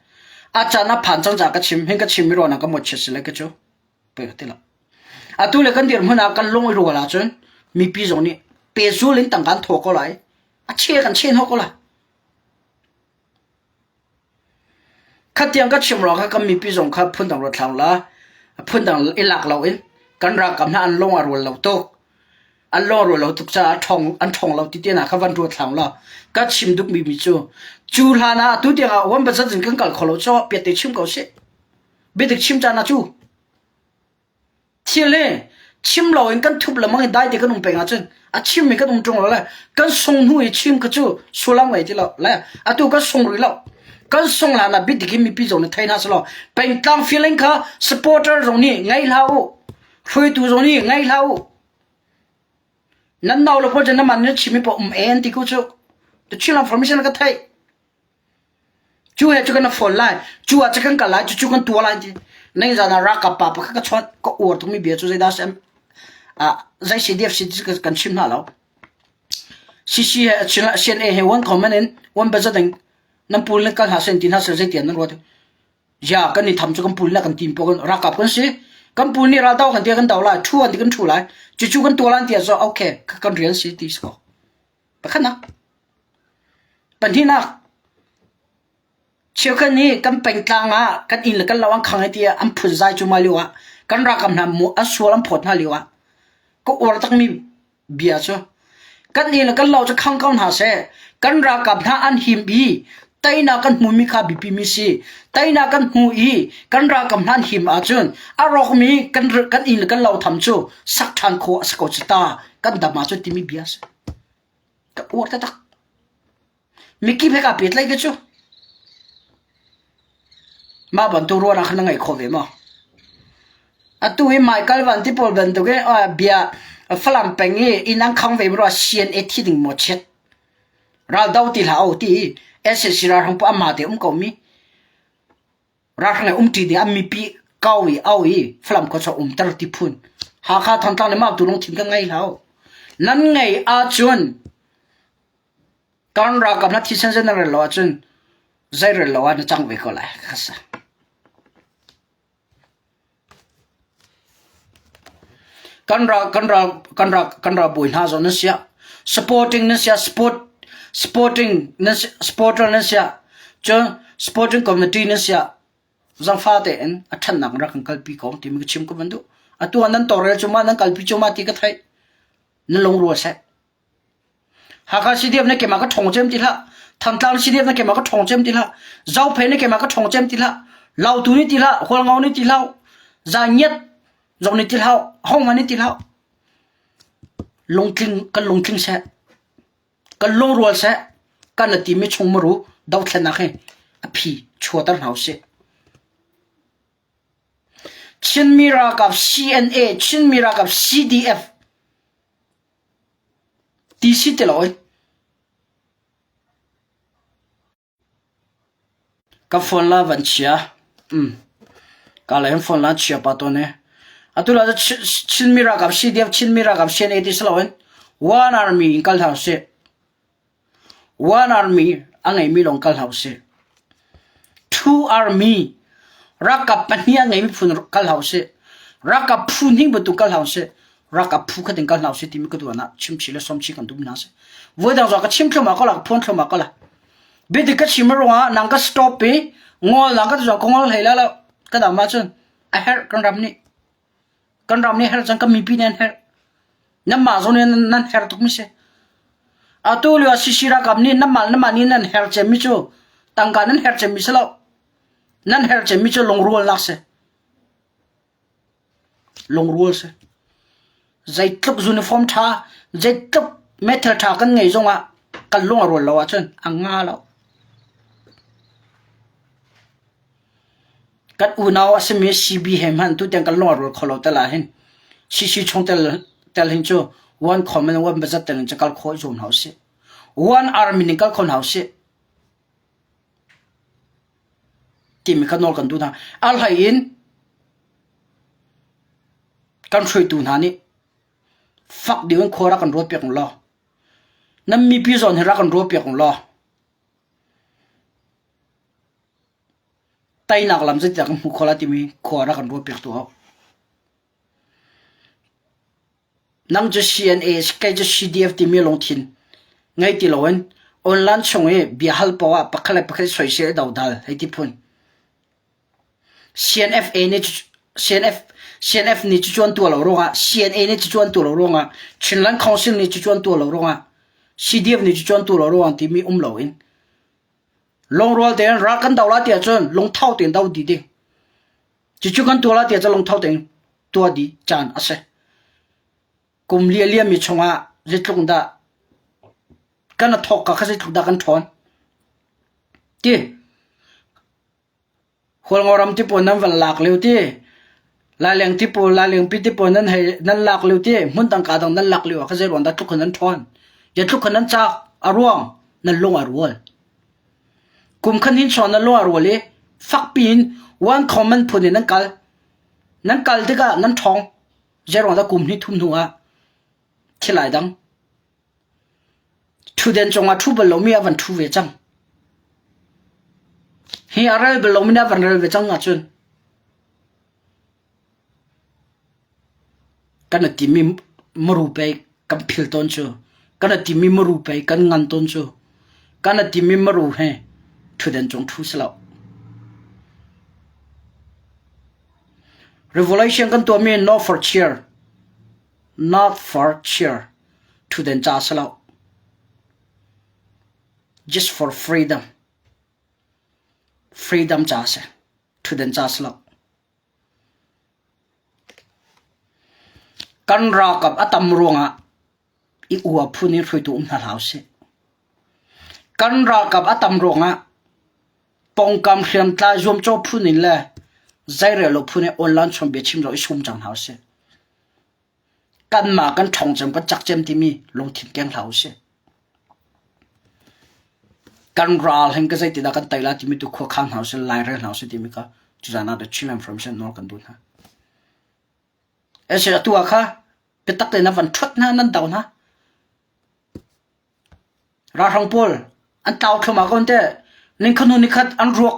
A caan a phan cang caah ka chim hin ka chim mi ruangah ka mawhchiat si lai ka cu pei ka ti lo. Atu le kan dirhmun ah kan lung i rual ahcun mipi zong nih pehzul in tangka an thaw ko lai. A che kan che hnawh ko lai. Khatiang ka chim ruang kha kan mipi zong kha phundang ruat hlah la phundang i lak loin kan ralkap hna an lung a rual lo tuk. An lung a rual lo tuk caah ṭhawng an ṭhawng lo ti te hna kha van ruat hlah law ka chim duhmi mi cu cu hlan ah atu tiang ah uan bazat in kan kal kho lo cu piatte chim ko sih. Biadik chim caan ah cu Thil hi chim loin kan thup lengmang i dai te kan um peng ahcun a chimmi kan um ṭung lo le kan sung hnu i chim kha cu sullam ngei ti lo le atu kan sung rih lo. Kan sung hlan ah biadik in mipi zong nih thei hna selaw pengtlang feeling kha supporter zong nih ngei hlah u. Hruaitu zong nih ngei hlah u. Nan nau le pawl cu nan man chimmi paoh um en ti ku cu. The Chin information ka theih. Cu he cu kan fawn lai, cu ah cu kan kal lai, cucu kan tuah lai ti. Nai zan ah ralkap pa pakhat ka chawnh, ka uar tukmi bia cu zeidah a si? Ah, zei CDF si ti kan chim hna lo. CC he CNA he one comment in one budget in nan pul ne kal hna sen ti hna sel zei tian nan ruat. Ya kan i tham cu kan pul na kan tim po kan ralkap kan si. Kan pul nih raldo kan tia kan do lai, thu an ti kan thu lai. Cucu kan tuah lai ti so okay kan rian si ti si ko. Pakhatnak. Pahnihnak, cheukhat nih kan pengtlang ah kan inn le kan lo an khang ai tiah an phunzai cuahmah lio ah kan ralkap hna an sual an phawt hna lio ah ka uar takmi bia cu kan inn le kan lo cu khang ko hna seh kan ralkap hna an him i teinak kan hmumi kha biapimi si teinak kan hmu i kan ralkap hna an him ahcun a rawkmi kan kan inn le kan lo tham cu sak ṭhan khawh a si ko cu ta kan dam ahcun timi bia a si. Ka uar taktak. Mikip he kaa pehtlaih ka cu. Mah bantuk ruahnak kha na ngeih khawh ve maw? Atu hi Michael Van ti pawl bantuk in bia Falam peng i inn an khang ve rua CNA thi ding maw chiat. Ral do ti hlah o ti SAC ralhrang pa amma te um ko mi. Ralhrang um ti ding an mipi kau i au i Falam khua um ter ti phun. Hakha Thantlang le mah tu lungthin ka ngei hlah. Nan ngei ahcun kan ralkap na thisen zen na rel lo ahcun zei rel lo ah na cang ve ko lai. Khasa. Kan ral kan ral kan ral kan ralbawi hna zong nan siah supporting nan siah sport sporting nan supporter nan siah cun sporting committee nan siah zangfa tein a ṭhatnak rak kan kalpi ko timi ka chim ka van duh. Atu ah nan tawlrel cungah nan kalpi cungah ti ka theih. Nan lungrual seh. Hakha CDF na keimah ka ṭhawng cem ti hlah. Thantlang CDF na keimah ka ṭhawng cem ti hlah. Zophei na keimah ka ṭhawng cem ti hlah. Lautu nih ti hlah. Hualngo nih ti hlah. Zangiat zong nih ti hlah. Hongma nih ti hlah. Lungtling kan lungtling seh. Kan lungrual seh. Kan na timi chung maru dothlennak hi a phi chuater hna usih. Chinmi ralkap CNA, Chinmi ralkap CDF Ti si ti lo Ka phone la van chia. Um. Ka le phone la chia pa tawn e. Atu la Chinmi ralkap CDF Chinmi ralkap CNA ti si loin One Army in kal hna usih. One Army a ngeimi lawng kal hna usih. Two Army ralkap pahnih a ngeimi phun kal hna usih. Ralkap phu hnih bantuk kal hna usih. Ralkap phu khat in kal hna usih timi ka tuan ah chimchih le sawmchih kan duh hna si. Voi dang zong ka chim thluahmah ko la, ka phuan thluahmah ko la. Biadik ka chim ruangah nang ka stop i ngol nang ka tu ka ngol hlei la lo. Ka dam ahcun a herh kan ram nih. Kan ram nih herh cang kan mipi nih an herh. Nanmah zong nih nan herh tukmi si. Atu lio ah CC ralkap nih nanmah nanmah nih nan herh cemmi cu tangka nan herh cemmi si lo. Nan herh cemmi cu lungrualnak si. Lungrual si. Zeitluk uniform ṭha, zeitluk metal ṭha kan ngei zongah kan lung a rual lo ahcun a nga lo. Kan unau a simi CB he hmanh tutiang kan lung a rual kho lo tel ahhin CC chungtel tel hin cu one common one budget tel in cu kal khawh i zuam hna usih. One army ning kal kho hna usih. Timi kha nawl kan duh hna. A hlei in kan hruaitu hna nih fak deuh in khua rak kan ruat piak ung law nan mipi zawn hi rak kan ruat piak ung law Teinak lam zeitindah kan hmuh khawh lai timi khua rak kan ruahpiak tu hau. Nang cu CNA kei cu CDF timi lungthin ngei ti loin online chung i bia hal paoh ah pakhat le pakhat i soisel i dodal hei ti phun. CNFA nih CNF CNF nih cucu an tuah lo ruangah CNA nih cucu an tuah lo ruangah Chinland Council nih cucu an tuah lo ruangah CDF nih cucu an tuah lo ruangah timi um loin Lungrual tein ral kan do lai ti ahcun lungtho tein do dih ding. Cucu kan tuah lai ti ahcun lungtho tein tuah dih caan a si. Kum li a liammi chungah zeitluk dah kan a thawk ka kha zeitluk dah kan ṭhawn. Ti Hualngoram ti pawl nan van lak lio ti, Laileng ti pawl, Lailengpi ti pawl nan hei nan lak lio ti, hmun dang ka dang nan lak lio ah kha zei ruang dah tluk khan nan ṭhawn? Ya tluk khan nan caak a ruang nan lung a rual. Kum khan hin chuan nan lung a rual i fakpi in one common phun in nan kal. Nan kal tikah nan ṭhawng. Zei ruang dah kum hnih thum hnu ah thil ai dang. Ṭhutden cungah ṭhu bal lomi a van ṭhu ve cang. Hi a rel bal lomi nih a van rel ve cang ahcun kan i timi muru pei kan phil tawn cu, kan i timi muru pei kan ngan tawn cu, kan i timi muru he ṭhutden cung ṭhu si lo. Revolution kan tuahmi no for cheer, not for cheer. Ṭhutden ca a si lo. Just for freedom. Freedom ca a si. Ṭhutden ca a si lo. Kan ralkap a tam ruangah i ua phun in hruaitu um hna hlah usih. Kan ralkap a tam ruangah pongkam hriamtlai zuamcawh phun in le Zeirel lo phun he online chom bia chim lo i sum cang hna usih. Kanmah kan ṭhawng cem kan cak cem timi lungthin keng hlah usih. Kan ral hin ka zeitidah kan tei lai timi tu khua khang hna usih, lairel hna usih timi kha cuzan ah the Chin Information nawl kan duh hna. Ese atu ah kha biatak tein na van ṭhuat hna nan do hna. Ralhrang pawl an tlau thluahmah ko teh. Nikhat hnu nikhat an ruak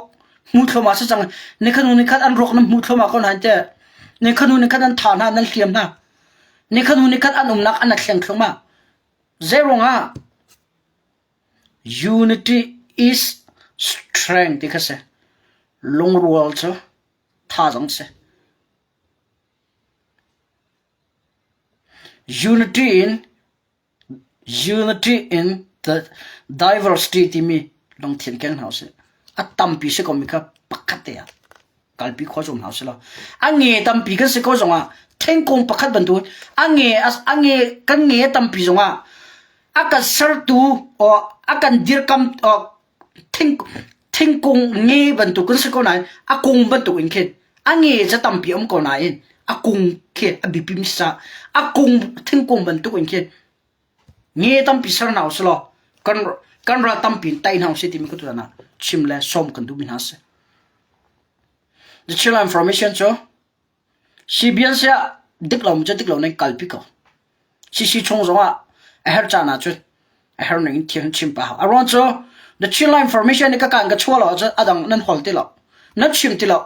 hmu thluahmah si cang. Nikhat hnu nikhat an ruak nan hmu thluahmah ko hna teh. Nikhat hnu nikhat an thah hna nan hliam hna. Nikhat hnu nikhat an umnak an thleng thluahmah. Zeiruang ah unity is strength ti kha si. Lungrual cu thazaang si. Unity in Unity in the diversity timi lungthin keng hna usih. A tampi si komi kha pakhat te ah kalpi khawh zong hna usih law a nge tampi kan si ko zongah thingkung pakhat bantuk a nge a nge kan nge tampi zongah a kan sertu or a kan dirkam or thing thingkung nge bantuk kan si ko nain a kung bantuk in khin a nge ca tampi um ko nain a kung khi a biapi mi sa a kung thingkung bantuk in khin nge tampi ser hna usih law kan kan ral tampi in tai hna usih timi ka tutan ah chim le sawm kan duhmi hna si. The Chin Information cu CBN siah dik lo cu dik lo nan kalpi ko. CC chung zongah a herh caan ahcun a herh ning in thil chim pah hau. A ruang cu the Chin Line Formation nih ka kaan ka chuah lo ahcun a dang nan hol ti lo. Nan chim ti lo.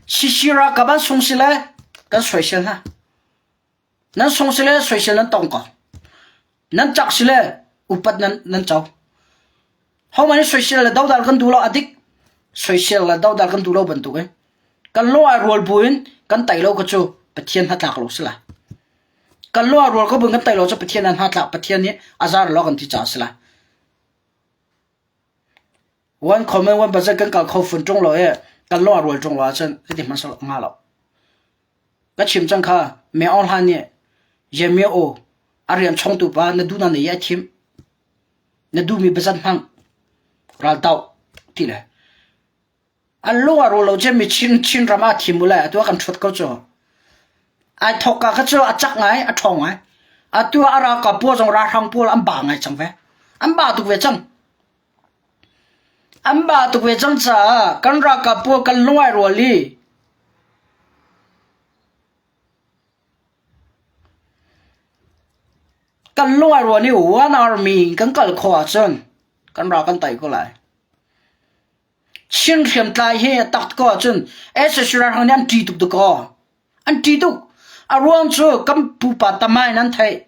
CC ralkap an sung si le kan soisel hna. Nan sung si le soisel nan tong ko. Nan cak si le upat nan nan co. Hohmanh nih soisel le dodal kan duh lo a dik. Soisel le dodal kan duh lo bantuk in kan lung ai rual bu in kan tai lo ka cu Pathian hnatlak lo si lai. Kan lung ai rual ko bu in kan tai lo cu Pathian an hnatlak Pathian nih a zar lo kan ti caah si lai. One comment one budget kan kal kho fun ṭung lo i kan lung a rual ṭung lo ahcun zeiti hmanh a ngah lo. Ka chim cang kha Me Aung Hlaing nih Yemyo Oo a rian chongtu pa na duh na nei a thim. Na duhmi budget hmang raldoh ti le an lung a rual lo cemmi Chin Chinram ah thim u le atu ah kan ṭhut ko cu. Ai thawkka kha cu a cak ngai, a ṭhawng ngai. Atu ah a ralkap pawl zong ralhrang pawl an ba ngai cang ve. An ba tuk ve cang. An ba tuk ve cang caah kan ralkap pawl kan lung ai rual i kan lung ai rual i one army in kan kal khawh ahcun kan ral kan tei ko lai. Chin hriamtlai hi a tak ko ahcun sac ralhrang nih an ṭih tuk dakaw. An ṭih tuk. A ruang cu kan pupa tamain an theih.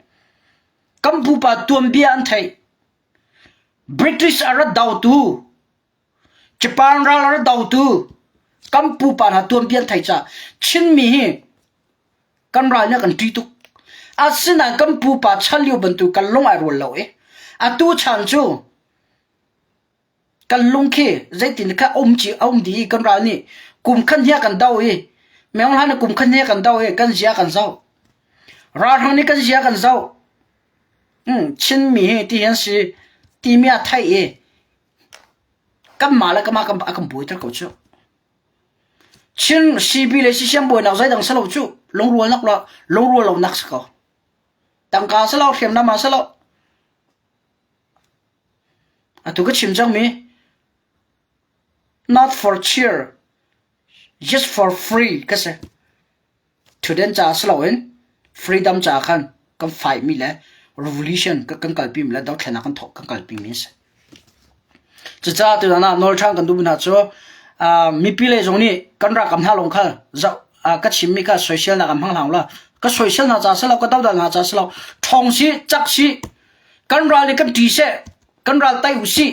Kan pupa tuanbia an theih. British a rat dotu, Japan ral a rat dotu kan pupa hna tuanbia an theih caah Chinmi hi kan ral nih a kan ṭih tuk. Asinain kan pupa chan lio bantuk kan lung ai rual lo i atu chan cu kan lung khi zeitin kha um ci a um dih i kan ral nih kum khan hi a kan do i Meng Hlan nih kum khan hi a kan do i kan zia kan zoh. Ralhrang nih kan zia kan zoh. Chinmi hi ti hin si timi a theih i kanmah le kanmah a kan buaiter ko cu. Chin CB le CCM buainak zeidang si lo cu lungrualnak lo lungrual lonak si ko. Tangka si lo hriamnam ah si lo. Atu ka chim cangmi not for cheer just for free ka si. Ṭhutden caah si loin freedom caah khan kan fight mi le revolution kan kalpi mi le dothlennak kan thawk kan kalpi mi a si. Cucaah tutan ah nawl ṭhan kan duhmi hna cu mipi lei zong nih kan ralkap hna lawng kha zoh ka chimmi kha soiselnak an hmang hlah u law ka soisel hna caah si lo ka dodal hna caah si lo ṭhawng sih cak sih kan ral nih kan ṭi seh kan ral tai u sih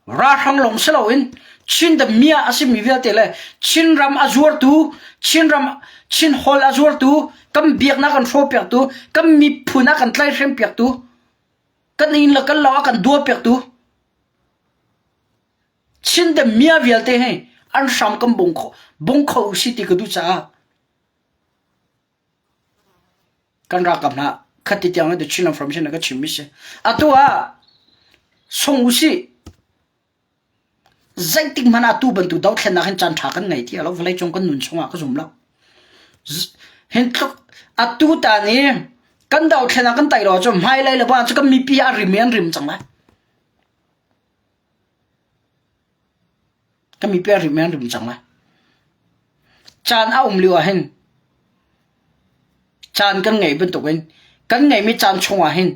Ralhrang lawng si loin Chin the mia a simi vialte le Chinram a zuartu, Chinram Chin hall a zuartu, kan biaknak kan hrawhpiaktu, kan miphun a kan tlaihhrem piaktu, kan inn le kan lo a kan duapiaktu, Chin the mia vialte hi an hram kan bung kho bung kho si ti ka duh caah Kan ralkap hna khati tiang in The Chin Information ka chimmi si. Atu ah sung usih. Zeitik hmanh ah tu bantuk dothlennak hin caan ṭha kan ngei ti lo vawleicung kan nun chungah ka zum lo. Hin tluk atu tan i kan dothlen ah kan tai lo cu hmailei le pa cu kan mipi a rim i an rim cang lai. Kan mipi a rim i an rim cang lai. Caan a um lio ah hin caan kan ngei bantukin kan ngeimi caan chungah hin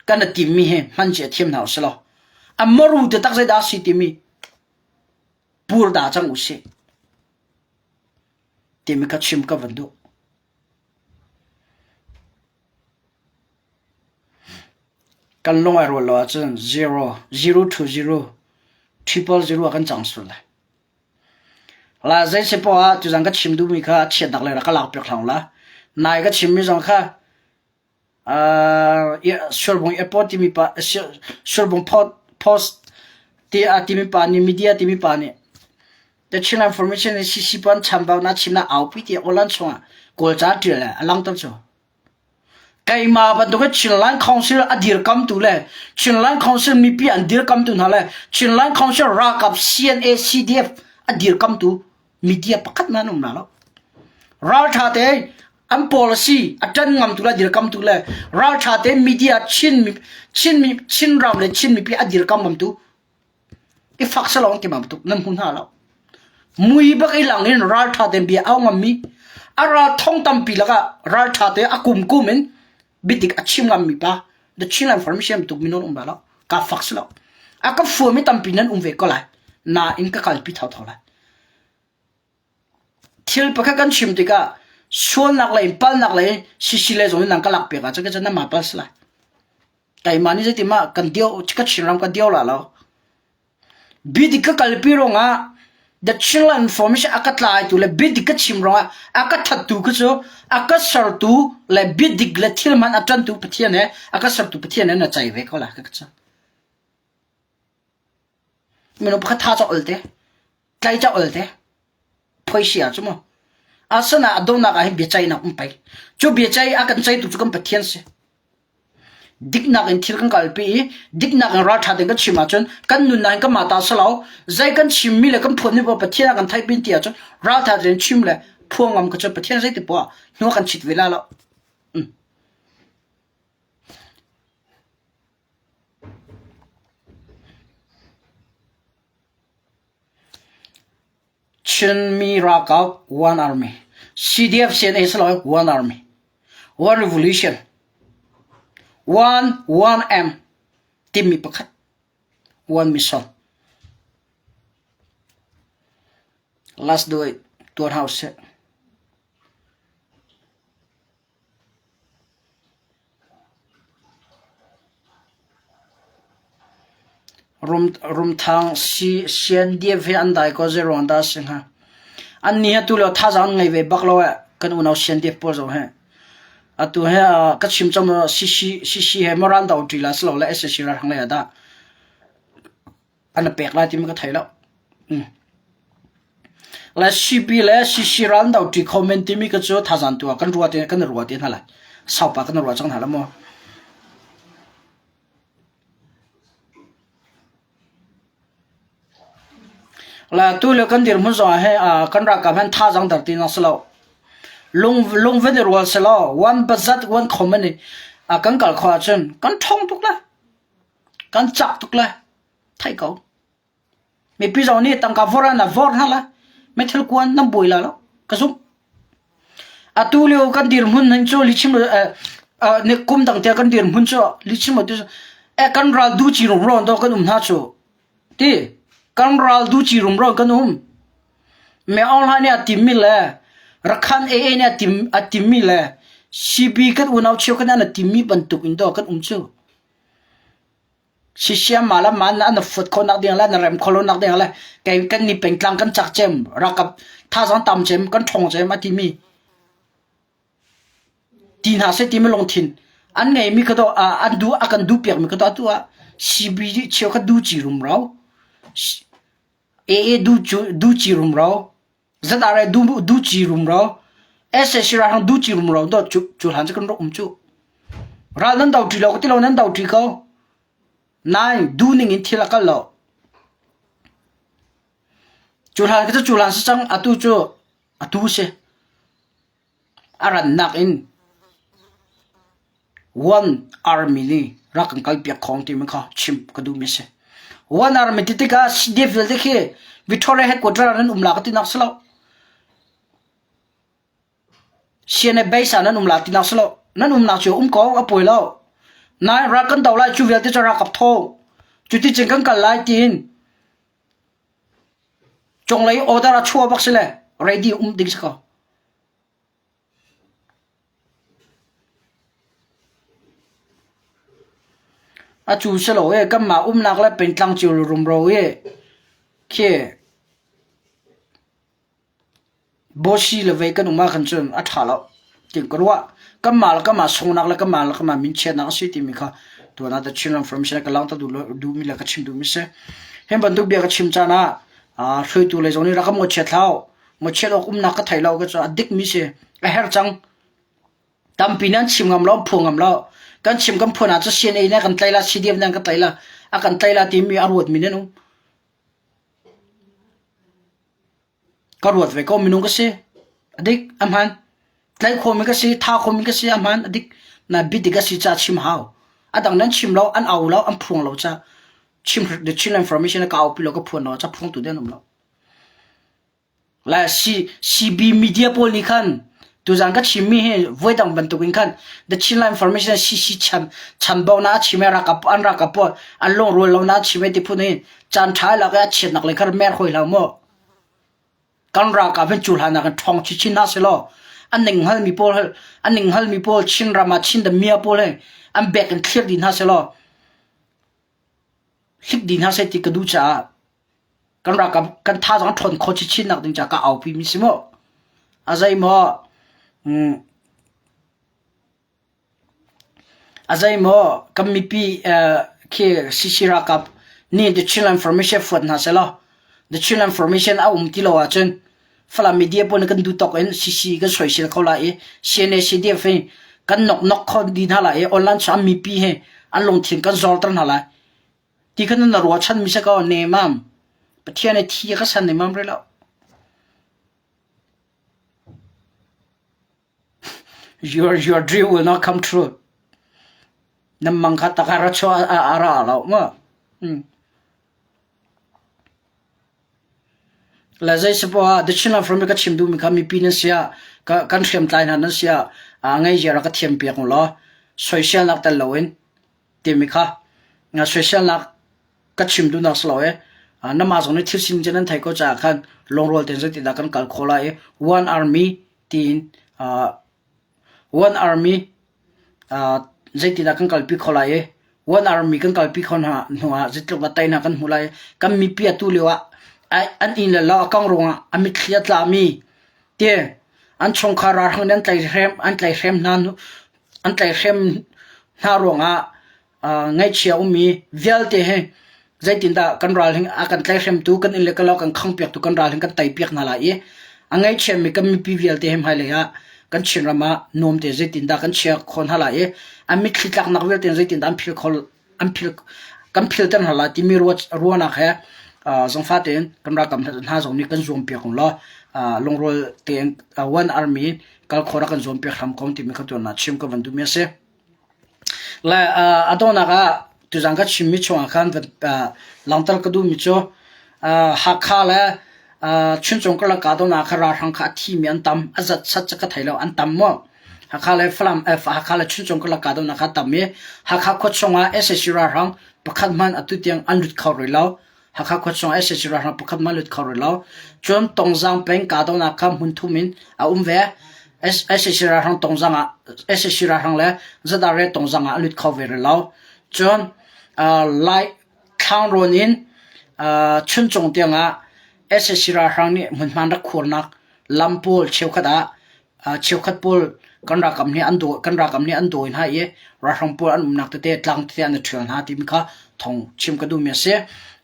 kan i timmi hi hman cia thiam hna usih law a maru te tak zeidah a si timi pur da cang usih timi ka chim ka van duh. Kan lung ai rual lo ahcun 0, 0 to 0, triple 0 ah kan cang sual lai. La zei si poah ah tuzan ka chim duhmi kha chiatnak le rak ka lak piak hlang la. Nai ka chimmi zong kha Surbung Airport timi pa Surbung Post timi pa nih media timi pa nih The Chin Information in CC pon chambau na chim na aupi ti Olan chungah Kawlca ṭial le a langter cu. Keimah bantuk Chinland Council a dirkamtu le Chinland Council mipi an dirkamtu hna le Chinland Council ralkap CNA CDF a dirkamtu media pakhat nan um na lo. Ralṭha te an policy a ṭan ngamtu le dirkamtu le ralṭha te media Chin Chin Chin ram le Chin mipi a dirkam ngamtu i fak salong ti ma tuk nan hmu hna lo. Mui bak i lang in ralṭha te bia au ngammi a ral thong tampi lakah ralṭha te a kum kum in bidik a chim ngammi pa the Chinland Formation tuk minun um ba lo ka fak silo a ka fuami tampi nan um ve ko lai na in ka kalpi tho tho lai Thil pakhat kan chim tikah sualnak lei in palnak lei in sisi le zong in nan ka lak piak ahcun kecun nanmah pal si lai. Keimah nih zeitimah kan dio ka Chinram ka dio la lo. Bidik ka kalpi ruangah the Chinland Information a ka tlaitu le bidik ka chim ruangah a ka thattu ku cu a ka sertu le bidik le thil hman a ṭantu Pathian he a ka sertu Pathian he na cai ve ko la ka ka Minung pakhat tha cawk te. Tlai ca ol te. Phoisia cu mu. Asana a donak ah hin biaceihnak um pei. Cu biaceih a kan ceitu cu kan Pathian si. Diknak in thil kan kalpi i diknak in ralṭha tein kan chim ahcun kan nunnak in kan mah ta silo zei kan chimmi le kan phuanmi paoh Pathian a kan theihpin ti ahcun ralṭha tein chim le phuang ngam ka cu Pathian zeiti poah hnu kan chit ve la lo. Mm. Chinmi ralkap One Army, CDF CNA si lo One Army, One Revolution, One One M timi pakhat, One Mission. Let's do it. Tuan hau seh. Rumthang CNDF hi an dai ko zeiruang dah a si hnga? Annih hi atu lio thazaang an ngei ve bak lo eh kan unau CNDF pawl zong hi. Atu hi ka chim cang CC CC he maw ral do ṭi la silole sac ralhrang lei ah dah an i pek lai timi ka thei lo. Le CP le CC ral an do ṭi kho men timi ka cu thazaang tu ah kan ruah te kan i ruah te hna lai. Saupa kan i ruah cang hna la maw? La tu le kan dirhmun zong ah he kan ralkap han thazaang dar ti nak si lo. Lung lung van i rual selaw one bazat one common i kan kal kho ahcun kan ṭhawng tuk lai. Kan cak tuk lai. Thei ko. Mipi zong nih tangka vor ah na vor hna lai. Meithal kuan nan buai la lo. Ka zumh. Atu lio kan dirhmun hin cu lichim ne kum dang te kan dirhmun cu lichim tu e kan ral du chi rum ron do kan um hna cu ti kan ral du chi rum ron kan um me online nih a tim mi le rakhan AA nih a tim a tim mi le CB kan unau cheu kan an a tim mi bantuk in do kan um cu Sisiam ma la man na fut kho nak ding la na rem kho lo nak ding la kei kan ni pengtlang kan chak cem rakap thazang tam cem kan thong cem a ti mi ti hna se ti mi lungthin an ngei mi ka do an du a kan du piak mi ka do tu ah CB cheu kha du chi rum rau AA du chu du chi rum rau ZRA du du chi rumro SAC ralhrang du chi rumro do cu cu hlan cu kan rak um cu ral nan do ṭi lo ka ti lo nan do ṭi ko nain du ning in thil a kal lo. Cu hlan khi cu cu hlan si cang atu cu atu si. A rannak in One Army nih rak kan kalpiak khawng timi kha chim ka duhmi a si. One Army ti tikah CDF vialte khi Victoria headquarter ah nan um la ka tinak si lo. CNA base ah nan um la tinak si lo. Nan umnak cu um ko a pawi lo. Nain ral kan do lai cu vialte cu ralkap thaw. Cuti cun kan kal lai tiin cunglei order a chuah bak si le ready um ding si ko. A cu si lo ee kanmah umnak le pengtlang cio rumro i khi Bawsi le vei kan um ahkhan cun a ṭha lo tiin ka ruah. Kanmah le kanmah sunghnak le kanmah le kanmah minchiatnak a si timi kha tuan ah The Chinland Information ka langhter duhmi le ka chim duhmi a si. Hi bantuk bia ka chim caan ah hruaitu lei zong nih rak ka mawhchiat hlah u. Mawhchiat awk umnak ka thei lo ka cu a dikmi si. A herh cang. Tampi nan chim ngam lo, phuang ngam lo. Kan chim kan phuan ahcun CNA nih a kan tlaih la, CDF nih an kan tlaih la, a kan tlaih la timi a ruatmi nan um. Ka ruat ve ko minung ka si. A dik, a hmaan. Tlaih khawhmi ka si, tha khawhmi ka si, a hmaan, a dik. Na biadik a si ca chim hau. A dang nan chim lo, an au lo, an phuang lo ca. Chim the Chin information ka aupi lo ka phuan lo ca phuangtu den um lo. La C, CB media pawl nih khan tuzan ka chimmi hi voi dang bantukin khan the Chin Information CC chan chanbau na chime rakap an rakap pawl an lungrual lo na chime ti phun hi caan ṭha lak i a chiatnak lei kha mer hoi hlah mu. Kan ralkap hin cu hlan ah kan ṭhawng chinchin hna selaw an ning hngalmi pawl an ning hngalmi pawl Chin ram ah Chin mia pawl he an bek in thlir dih hna selaw hlik dih hna seh ti ka duh caah kan ralkap kan thazaang a ṭhawn khawh chinchin nak ding caah ka aupi mi si mu. A zei maw A zeimaw kan mipi khi CC ralkap nih The Chinland Formation fuat hna sehlaw The Chinland Formation a um ti lo ahcun Falam media pawl nih kan duh tawk in CC kan soisel kho lai i CNA CDF hi kan noknok kho dih hna lai i online chung an mipi hi an lungthin kan zorter hna lai. Ti khan na ruahchan mi si ko nemam. Pathian i thi a ka san nemam rih lo. Your your dream will not come true. Nan mang kha tak a ra chuah a ra lo ma. Mm. La zei se poah the Chinland from ka chim duhmi kha mipi nan sia ka kan hriamtlai hna nan sia a ngei zia ka thiam piak u law soiselnak tel loin timi kha nga soiselnak ka chim duhnak si lo e nama zong nih thil sin cu nan thei ko caah khan lungrual tein zeitindah kan kal khawh lai i one army tiin one army zeitindah kan kalpi khawh lai i one army kan kalpi khawh hna hnuah zeitluk dah teinak kan hmuh lai kan mipi atu lio ah an inn le lo a kang ruangah a mitthli a tlami te an chungkhar ralhrang nih an tlaihhrem an tlaihhrem hna an tlaihhrem hna ruangah ngaihchia ummi vialte hi zeitindah kan ral hin a kan tlaihhremtu kan inn le kan lo kan khangpiaktu kan ral hin kan teipiak hna lai i a ngaihchiami kan mipi vialte hi hmailei ah kan Chinram ah nuam te zeitindah kan chia khawh hna lai i an mitthli tlaknak vialte zeitindah an phil kho an phil kan philter hna lai timi ruahnak he zongfa tein kan ralkap hna zong nih kan zuam piak law lungrual tein one army kal khawh rak kan zuam piak hram ko timi kha tuan chim ka van duhmi a si. Le a donghnak ah tuzaan ka chimmi chungah khan langhter ka duhmi cu Hakha le Chuncung karlak kahdohnak ah khan ralhrang kha a thimi an tam. A zat sat cu ka thei lo. An tam maw? Hakha le Falam Hakha le Chuncung karlak kahdohnak kha a tam i Hakha khua chungah sac ralhrang pakhat hmanh atu tiang an lut kho rih lo. Hakha khua chung ah sac ralhrang pakhat hmanh lut kho rih lo. Cun Tongzang peng kahdohnak kha hmun thum in a um ve. sac ralhrang Tongzang ah sac ralhrang le ZRA Tongzang ah a lut kho ve rih lo. Cun Lai Thlangrawn in Chuncung tiang ah sac ralhrang nih hmunhma rak khuarnak lam pawl cheukhat ah cheukhat pawl kan ralkap nih an dawi kan ralkap nih an dawi hna i ralhrang pawl an umnak tete tlang tete an i ṭhial hna timi kha thawng chim ka duhmi a si.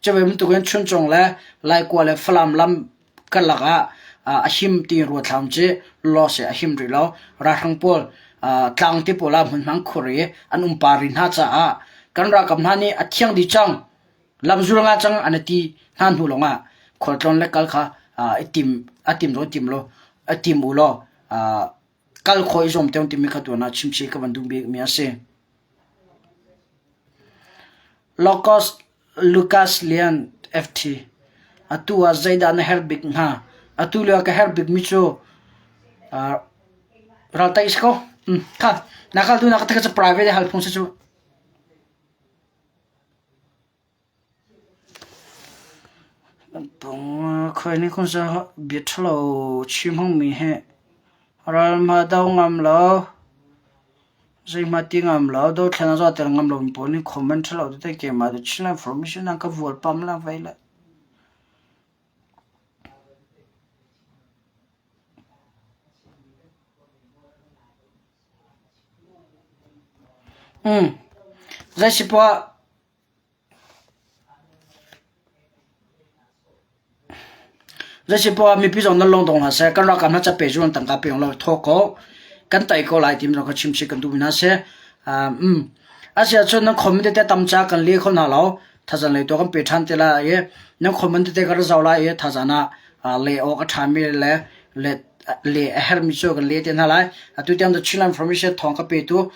Cu ve bantukin Chuncung le Laikua le Falam lam karlak ah a him ti ruathlam cu law seh a him rih lo. Ralhrang pawl tlang te pawl ah hmunhma khur i an um par rih hna caah kan ralkap hna nih a thiang dih cang. Lamzul nga cang an i ti hna hnu lawngah khualtlawn le kal kha. i tim a tim zong tim lo a tim u law kal khawh i zuam te timi kha tuan ah chimchih ka van duh bikmi a si. Locos Lucas Lian FT Atu ah zeidah na herh bik hnga? Atu lio ah ka herh bikmi cu raltaih si ko. Kha na kal tu na ka thek private hal phung si cu. Khoi nih kun bia ṭhalo chim hmangmi hi ral hma do ngam lo, zeihmah ti ngam lo, dothlen a zawter ngam lomi pawl nih comment ṭhalo tete keimah cu Chin Information ah ka vual pam la vei le. Zei si poah Zeisipoah mipi zong nan lung dong hlah seh. Kan ralkap hna cape cu an tangka pe lo thaw ko. Kan tai ko lai timi zong kha chim chih kan duh hna seh. Um, asiahcun nan comment tete tam ca kan le kho hna lo. Thazan lei to kan pe ṭhan te lai i nan comment tete ka ra zau lai i thazan ah le awk a ṭhami le le le a hermi cu kan le te hna lai. Atu tiang the Chinland Information thawng ka pe tu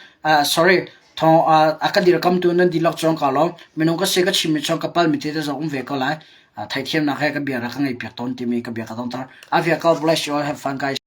sorry thawng a ka dirkamtu nan dihlak cawng ka lawm. Minung ka si ka chimmi cawng ka palmi te te zong um ve ko lai. Theithiamnak he ka bia rak ka ngei piak tawn timi ka bia ka dongter. Avia God bless you all. Have fun guys.